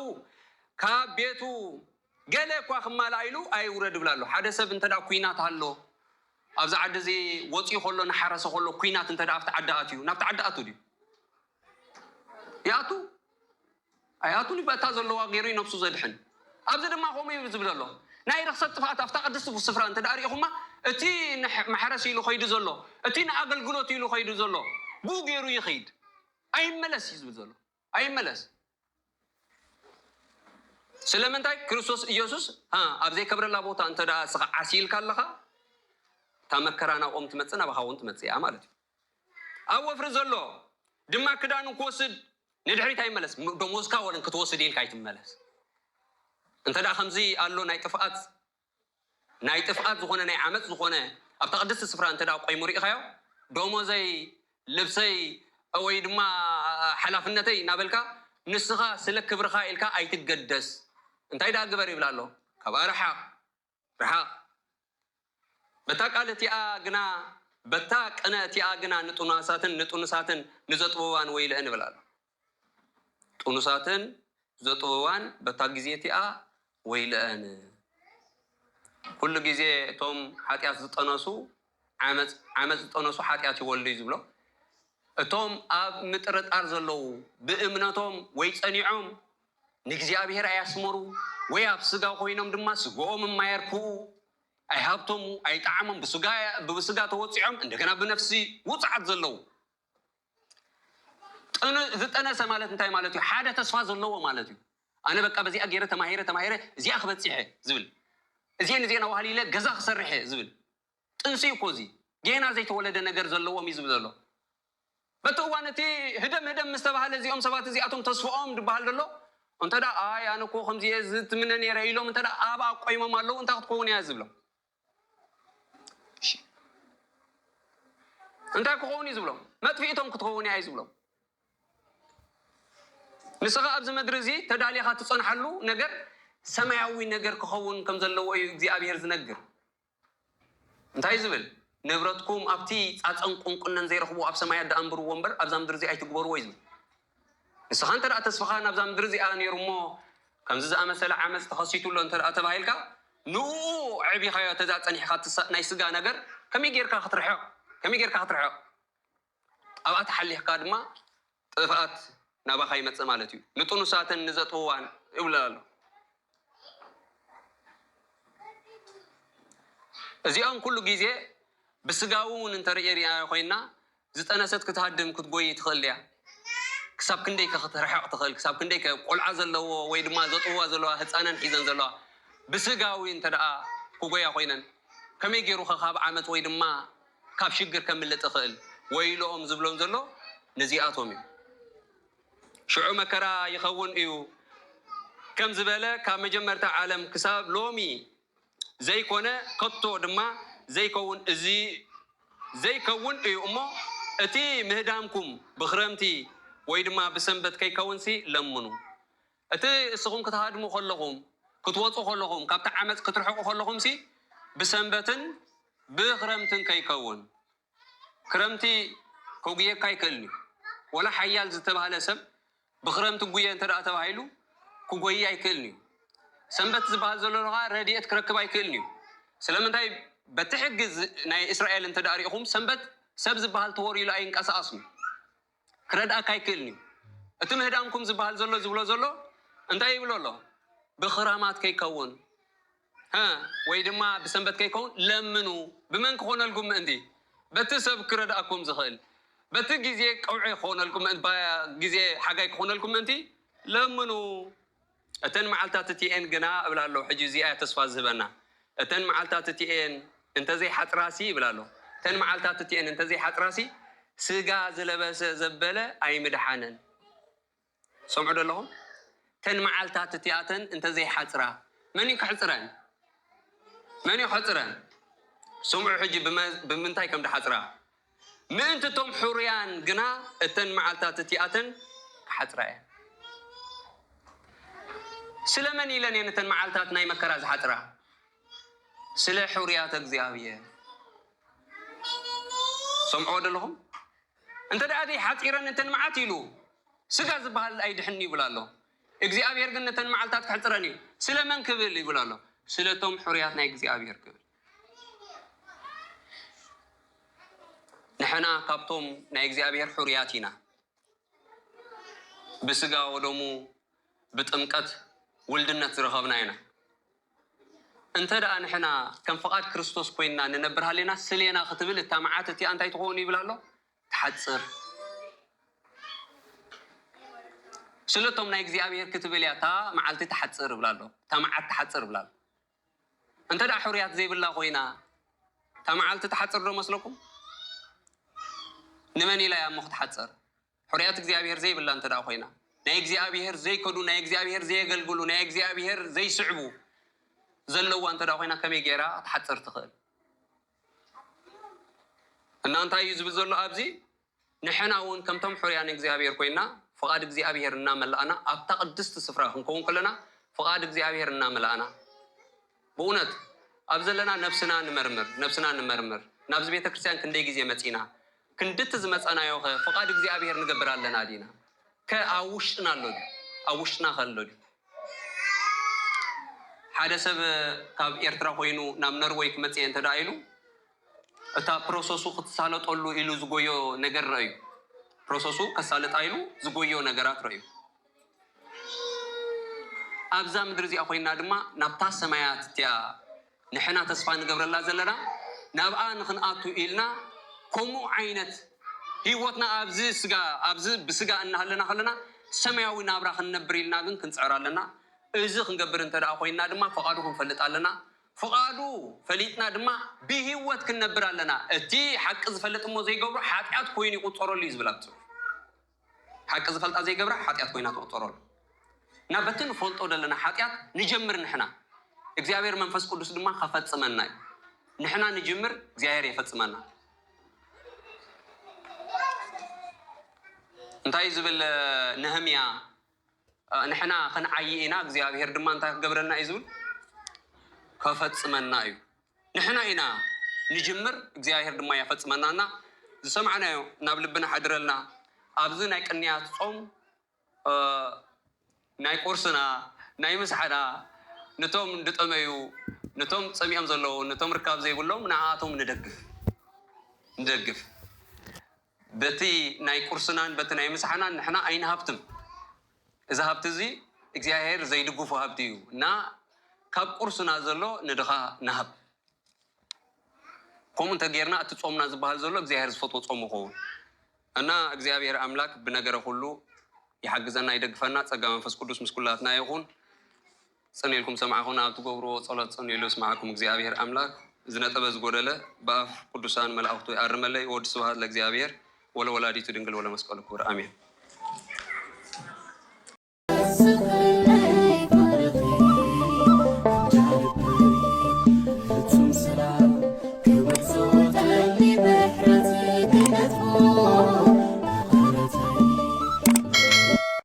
ካብ ቤቱ ገለ እኳ ክማልኣ ኢሉ ኣይውረድ ይብል ኣሎ። ሓደ ሰብ እንተ ደኣ ኲናት ኣሎ፣ ኣብዚ ዓዲ እዚ ወፂኡ ከሎ፣ እናሓረሰ ከሎ፣ ኲናት እንተ ደኣ ኣብቲ ዓዲ ኣትዩ፣ ናብቲ ዓዲ ኣቱ ድዩ? ይኣቱ? ኣይኣቱን እዩ። በታ ዘለዋ ገይሩ እዩ ነብሱ ዘድሕን። ኣብዚ ድማ ከምኡ እዩ ዝብል ዘሎ። ናይ ርኽሰት ጥፍኣት ኣብታ ቅድስቲ ስፍራ እንተ ደኣ ርኢኹማ፣ እቲ ንሕ-፣ መሕረሲ ኢሉ ኸይዱ ዘሎ፣ እቲ ንኣገልግሎት ኢሉ ኸይዱ ዘሎ፣ ብኡ ገይሩ ይኸይድ። ኣይመለስ እዩ ዝብል ዘሎ። ኣይመለስ። ስለምንታይ? ክርስቶስ ኢየሱስ፣ እ፣ ኣብ ዘይከብረላ ቦታ እንተ ደኣ ስኻ ዓሲልካ ኣለኻ፣ እታ መከራ ናብኦም ትመጽእ፣ ናባኻ እውን ትመጽእ እያ ማለት እዩ። ኣብ ወፍሪ ዘሎ ድማ ክዳኑ ክወስድ ንድሕሪት ኣይመለስ። ም-፣ ደሞዝካ ወለን ክትወስድ ኢልካ ኣይትመለስ። እንተ ደኣ ከምዚ ኣሎ ናይ ጥፍኣት፣ ናይ ጥፍኣት ዝኾነ፣ ናይ ዓመፅ ዝኾነ ኣብታ ቅድስቲ ስፍራ እንተ ደኣ ቆይሙ ርኢኻዮ፣ ደሞዘይ፣ ልብሰይ ወይ ድማ ሓላፍነተይ እናበልካ ንስኻ ስለ ክብርኻ ኢልካ ኣይትገደስ። እንታይ ደኣ ግበር ይብል ኣሎ? ካብኣ ርሓቕ፣ ርሓቕ። በታ ቃል እቲኣ ግና፣ በታ ቅነ እቲኣ ግና ንጥኑሳትን ንጥኑሳትን ንዘጥበዋን ወይለአን ይብል ኣሎ። ጥኑሳትን ዘጥበዋን በታ ግዜ እቲኣ ወይለአን። ኩሉ ግዜ እቶም ሓጢኣት ዝጠነሱ ዓመፅ ዝጠነሱ ሓጢኣት ይወልዱ እዩ ዝብሎ። እቶም ኣብ ምጥርጣር ዘለዉ ብእምነቶም ወይ ፀኒዖም ንእግዚኣብሔር ኣያስመሩ ወይ ኣብ ስጋ ኮይኖም ድማ ስጋኦም የማየርክኡ ኣይሃብቶሙ ኣይጠዓሞም ብስጋ ተወፂዖም እንደገና ብነፍሲ ውፅዓት ዘለዉ ዝጠነሰ ማለት እንታይ ማለት እዩ? ሓደ ተስፋ ዘለዎ ማለት እዩ። ኣነ በቃ በዚኣ ገይረ ተማሂረ ተማሂረ እዚኣ ክበፅሐ ዝብል እዚኤን እዚኤን ኣዋህሊለ ገዛ ክሰርሐ ዝብል ጥንሲ እኮ እዚ ጌና ዘይተወለደ ነገር ዘለዎም እዩ ዝብል ዘሎ። በቲ እዋን እቲ ህደም ህደም ምስ ተባህለ እዚኦም ሰባት እዚኣቶም ተስፍኦም ዝበሃል ዘሎ እንተ ኣይ ኣነ እኮ ከምዚ እየ ዝትምነ ነይረ ኢሎም እንተ ኣብኣ ቆይሞም ኣለዉ እንታይ ክትከውን እያ ዝብሎም? እንታይ ክኸውን እዩ ዝብሎም? መጥፊእቶም ክትኸውን እያ እዩ ዝብሎም። ንስኻ ኣብዚ ምድሪ እዚ ተዳሊኻ ትጸንሓሉ ነገር ሰማያዊ ነገር ክኸውን ከም ዘለዎ እዩ እግዚኣብሔር ዝነግር። እንታይ ዝብል ንብረትኩም ኣብቲ ጻጸን ቁንቁነን ዘይረኽቡ ኣብ ሰማያት ደኣንብርዎ እምበር ኣብዛ ምድሪ እዚ ኣይትግበርዎ እዩ ዝብል። ንስኻ እንተ ደኣ ተስፋኻ ናብዛ ምድሪ እዚኣ ነይሩ እሞ ከምዚ ዝኣመሰለ ዓመፅ ተኸሲቱ ኣሎ እንተ ደኣ ተባሂልካ ንኡ ዕቢኻዮ ተዛ ጸኒሕካ ናይ ስጋ ነገር ከመይ ጌርካ ክትርሕቕ ከመይ ጌርካ ክትርሕቕ ኣብኣ ተሓሊኽካ ድማ ጥፍኣት ናባኻ ይመፅእ ማለት እዩ። ንጥኑሳትን ንዘጥውዋን ይብሉ ኣሎ። እዚኦም ኩሉ ግዜ ብስጋዊ እውን እንተርእየርያ ኮይና ዝጠነሰት ክትሃድም ክትጎይ ትኽእል እያ። ክሳብ ክንደይ ከ ክትርሕቕ ትኽእል ክሳብ ክንደይ ከ ቆልዓ ዘለዎ ወይ ድማ ዘጥውዋ ዘለዋ ህፃነን ሒዘን ዘለዋ ብስጋዊ እንተ ደኣ ክጎያ ኮይነን ከመይ ገይሩ ከ ካብ ዓመፅ ወይ ድማ ካብ ሽግር ከምልጥ ይኽእል? ወይልኦም ዝብሎም ዘሎ ነዚኣቶም እዩ። ሽዑ መከራ ይኸውን እዩ ከም ዝበለ ካብ መጀመርታ ዓለም ክሳብ ሎሚ ዘይኮነ ከቶ ድማ ዘይከውን እዚ ዘይከውን እዩ እሞ እቲ ምህዳምኩም ብኽረምቲ ወይ ድማ ብሰንበት ከይከውንሲ ለምኑ። እቲ እስኹም ክትሃድሙ ከለኹም ክትወፁ ከለኹም ካብቲ ዓመፅ ክትርሕቁ ከለኹምሲ ብሰንበትን ብኽረምትን ከይከውን ክረምቲ ከጉየካ ኣይክእልን እዩ። ወላ ሓያል ዝተባህለ ሰብ ብክረምቲ ጉየ እንተ ደኣ ተባሂሉ ክጎይ ኣይክእልን እዩ። ሰንበት ዝበሃል ዘሎ ከዓ ረድኤት ክረክብ ኣይክእልን እዩ። ስለምንታይ በቲ ሕጊ ናይ እስራኤል እንተ ደኣ ሪኢኹም ሰንበት ሰብ ዝበሃል ተወሪሉ ኣይንቀሳቐስን እዩ። ክረድኣካ ኣይክእልን እዩ። እቲ ምህዳምኩም ዝበሃል ዘሎ ዝብሎ ዘሎ እንታይ ይብሎ ኣሎ? ብኽራማት ከይከውን ወይ ድማ ብሰንበት ከይከውን ለምኑ። ብመን ክኾነልኩም ምእንቲ? በቲ ሰብ ክረድኣኩም ዝኽእል በቲ ግዜ ቀውዒ ክኾነልኩም ግዜ ሓጋይ ክኾነልኩም ምእንቲ ለምኑ። እተን መዓልታት እቲኤን ግና እብላ ኣለዉ። ሕጂ እዚኣ ተስፋ ዝህበና እተን መዓልታት እቲኤን እንተዘይሓፅራሲ ይብል ኣሎ። እተን መዓልታት እቲኤን እንተዘይሓፅራሲ ስጋ ዝለበሰ ዘበለ ኣይምድሓነን። ሰምዑ ዶ ኣለኹም? እተን መዓልታት እቲኣተን እንተዘይሓፅራ መን እዩ ክሕፅረን? መን እዩ ክሕፅረን? ስምዑ ሕጂ ብምንታይ ከም ድሓፅራ ምእንቲ እቶም ሕሩያን ግና እተን መዓልታት እቲኣተን ክሓፅራ እየን። ስለ መን ኢለን እየን እተን መዓልታት ናይ መከራ ዝሓፅራ? ስለ ሕሩያት እግዚኣብሔር። ሰምዕዎ ደለኹም? እንተ ደኣ ደይ ሓፂረን እተን መዓት ኢሉ ስጋ ዝበሃል ኣይድሕን ይብል ኣሎ። እግዚኣብሔር ግን ነተን መዓልታት ክሕፅረን እዩ። ስለ መን ክብል ይብል ኣሎ? ስለቶም ሕሩያት ናይ እግዚኣብሔር ክብል። ንሕና ካብቶም ናይ እግዚኣብሔር ሕሩያት ኢና። ብስጋ ወደሙ ብጥምቀት ውልድነት ዝረኸብና ኢና። እንተ ደኣ ንሕና ከም ፍቓድ ክርስቶስ ኮይንና ንነብር ሃሌና ስሌና ክትብል እታ መዓት እቲኣ እንታይ ትኸውን ይብል ኣሎ? ትሓጽር። ስለቶም ናይ እግዚኣብሔር ክትብል እያ እታ መዓልቲ ትሓጽር ይብል ኣሎ። እታ መዓት ትሓጽር ይብል ኣሎ። እንተ ደኣ ሕሩያት ዘይብላ ኮይና እታ መዓልቲ ትሓጽር ዶ መስለኩም? ንመን ኢላ እያ እሞ ክትሓጽር? ሕሩያት እግዚኣብሔር ዘይብላ እንተ ደኣ ኮይና ናይ እግዚኣብሔር ዘይከዱ ናይ እግዚኣብሔር ዘየገልግሉ ናይ እግዚኣብሔር ዘይስዕቡ ዘለዋ እንተ ደኣ ኮይና ከመይ ገይራ ክትሓጽር ትኽእል? እና እንታይ እዩ ዝብል ዘሎ ኣብዚ? ንሕና እውን ከምቶም ሕሩያን እግዚኣብሔር ኮይና ፍቓድ እግዚኣብሔር እናመላእና ኣብታ ቅድስቲ ስፍራ ክንከውን ከለና ፍቓድ እግዚኣብሔር እናመላእና ብእውነት ኣብ ዘለና ነብስና ንመርምር ነብስና ንመርምር ናብዚ ቤተ ክርስቲያን ክንደይ ግዜ መፂና ክንድቲ ዝመፀናዮ ኸ ፍቓድ እግዚኣብሔር ንገብር ኣለና ዲና ከ ኣብ ውሽጥና ኣሎ ድዩ ኣብ ውሽጥና ከ ኣሎ ድዩ ሓደ ሰብ ካብ ኤርትራ ኮይኑ ናብ ነርወይ ክመፅእ እንተ ደኣ ኢሉ እታ ፕሮሰሱ ክትሳለጠሉ ኢሉ ዝጎዮ ነገር ረእዩ። ፕሮሰሱ ከሳልጣ ኢሉ ዝጎዮ ነገራት ረእዩ። ኣብዛ ምድሪ እዚኣ ኮይና ድማ ናብታ ሰማያት እቲኣ ንሕና ተስፋ ንገብረላ ዘለና ናብኣ ንክንኣቱ ኢልና ከምኡ ዓይነት ህይወትና ኣብዚ ስጋ ኣብዚ ብስጋ እናሃለና ከለና ሰማያዊ ናብራ ክንነብር ኢልና ግን ክንፅዕር ኣለና። እዚ ክንገብር እንተ ደኣ ኮይንና ድማ ፍቓዱ ክንፈልጥ ኣለና። ፍቓዱ ፈሊጥና ድማ ብህይወት ክንነብር ኣለና። እቲ ሓቂ ዝፈልጥ እሞ ዘይገብሮ ሓጢኣት ኮይኑ ይቁፀረሉ እዩ ዝብል ኣብ ጽሑፍ። ሓቂ ዝፈልጣ ዘይገብራ ሓጢኣት ኮይና ትቁፀረሉ። እና በቲ ንፈልጦ ዘለና ሓጢኣት ንጀምር ንሕና፣ እግዚኣብሔር መንፈስ ቅዱስ ድማ ከፈጽመና እዩ። ንሕና ንጅምር፣ እግዚኣብሔር የፈጽመና። እንታይ ዝብል ነህምያ? ንሕና ክንዓይ ኢና፣ እግዚኣብሔር ድማ እንታይ ክገብረና እዩ ዝብል? ከፈጽመና እዩ። ንሕና ኢና ንጅምር፣ እግዚኣብሔር ድማ የፈጽመና። እና ዝሰማዕናዮ ናብ ልብና ሓድረልና። ኣብዚ ናይ ቅንያት ጾም ናይ ቁርስና ናይ ምሳሕና ነቶም ዝጠመዩ፣ ነቶም ጸሚኦም ዘለዉ፣ ነቶም ርካብ ዘይብሎም ንዓኣቶም ንደግፍ ንደግፍ። በቲ ናይ ቁርስናን በቲ ናይ ምሳሕናን ንሕና ኣይንሃብትም። እዚ ሃብቲ እዚ እግዚኣብሔር ዘይድግፎ ሃብቲ እዩ እና ካብ ቁርስና ዘሎ ንድኻ ንሃብ። ከምኡ እንተጌርና እቲ ጾምና ዝበሃል ዘሎ እግዚኣብሔር ዝፈትዎ ጾም ይኸውን እና እግዚኣብሔር ኣምላክ ብነገረ ኩሉ ይሓግዘና ይደግፈና። ጸጋ መንፈስ ቅዱስ ምስ ኩላትና ይኹን። ጽን ኢልኩም ሰማዕኹና ኣብ ትገብርዎ ጸሎት ጽን ኢሉ ይስማዕኩም እግዚኣብሔር ኣምላክ። ዝነጠበ ዝጎደለ ብኣፍ ቅዱሳን መላእኽቱ ይኣርመለይ። ወወዲ ስብሐት ለእግዚኣብሔር ወለወላዲቱ ድንግል ወለመስቀሉ ክቡር ኣሜን።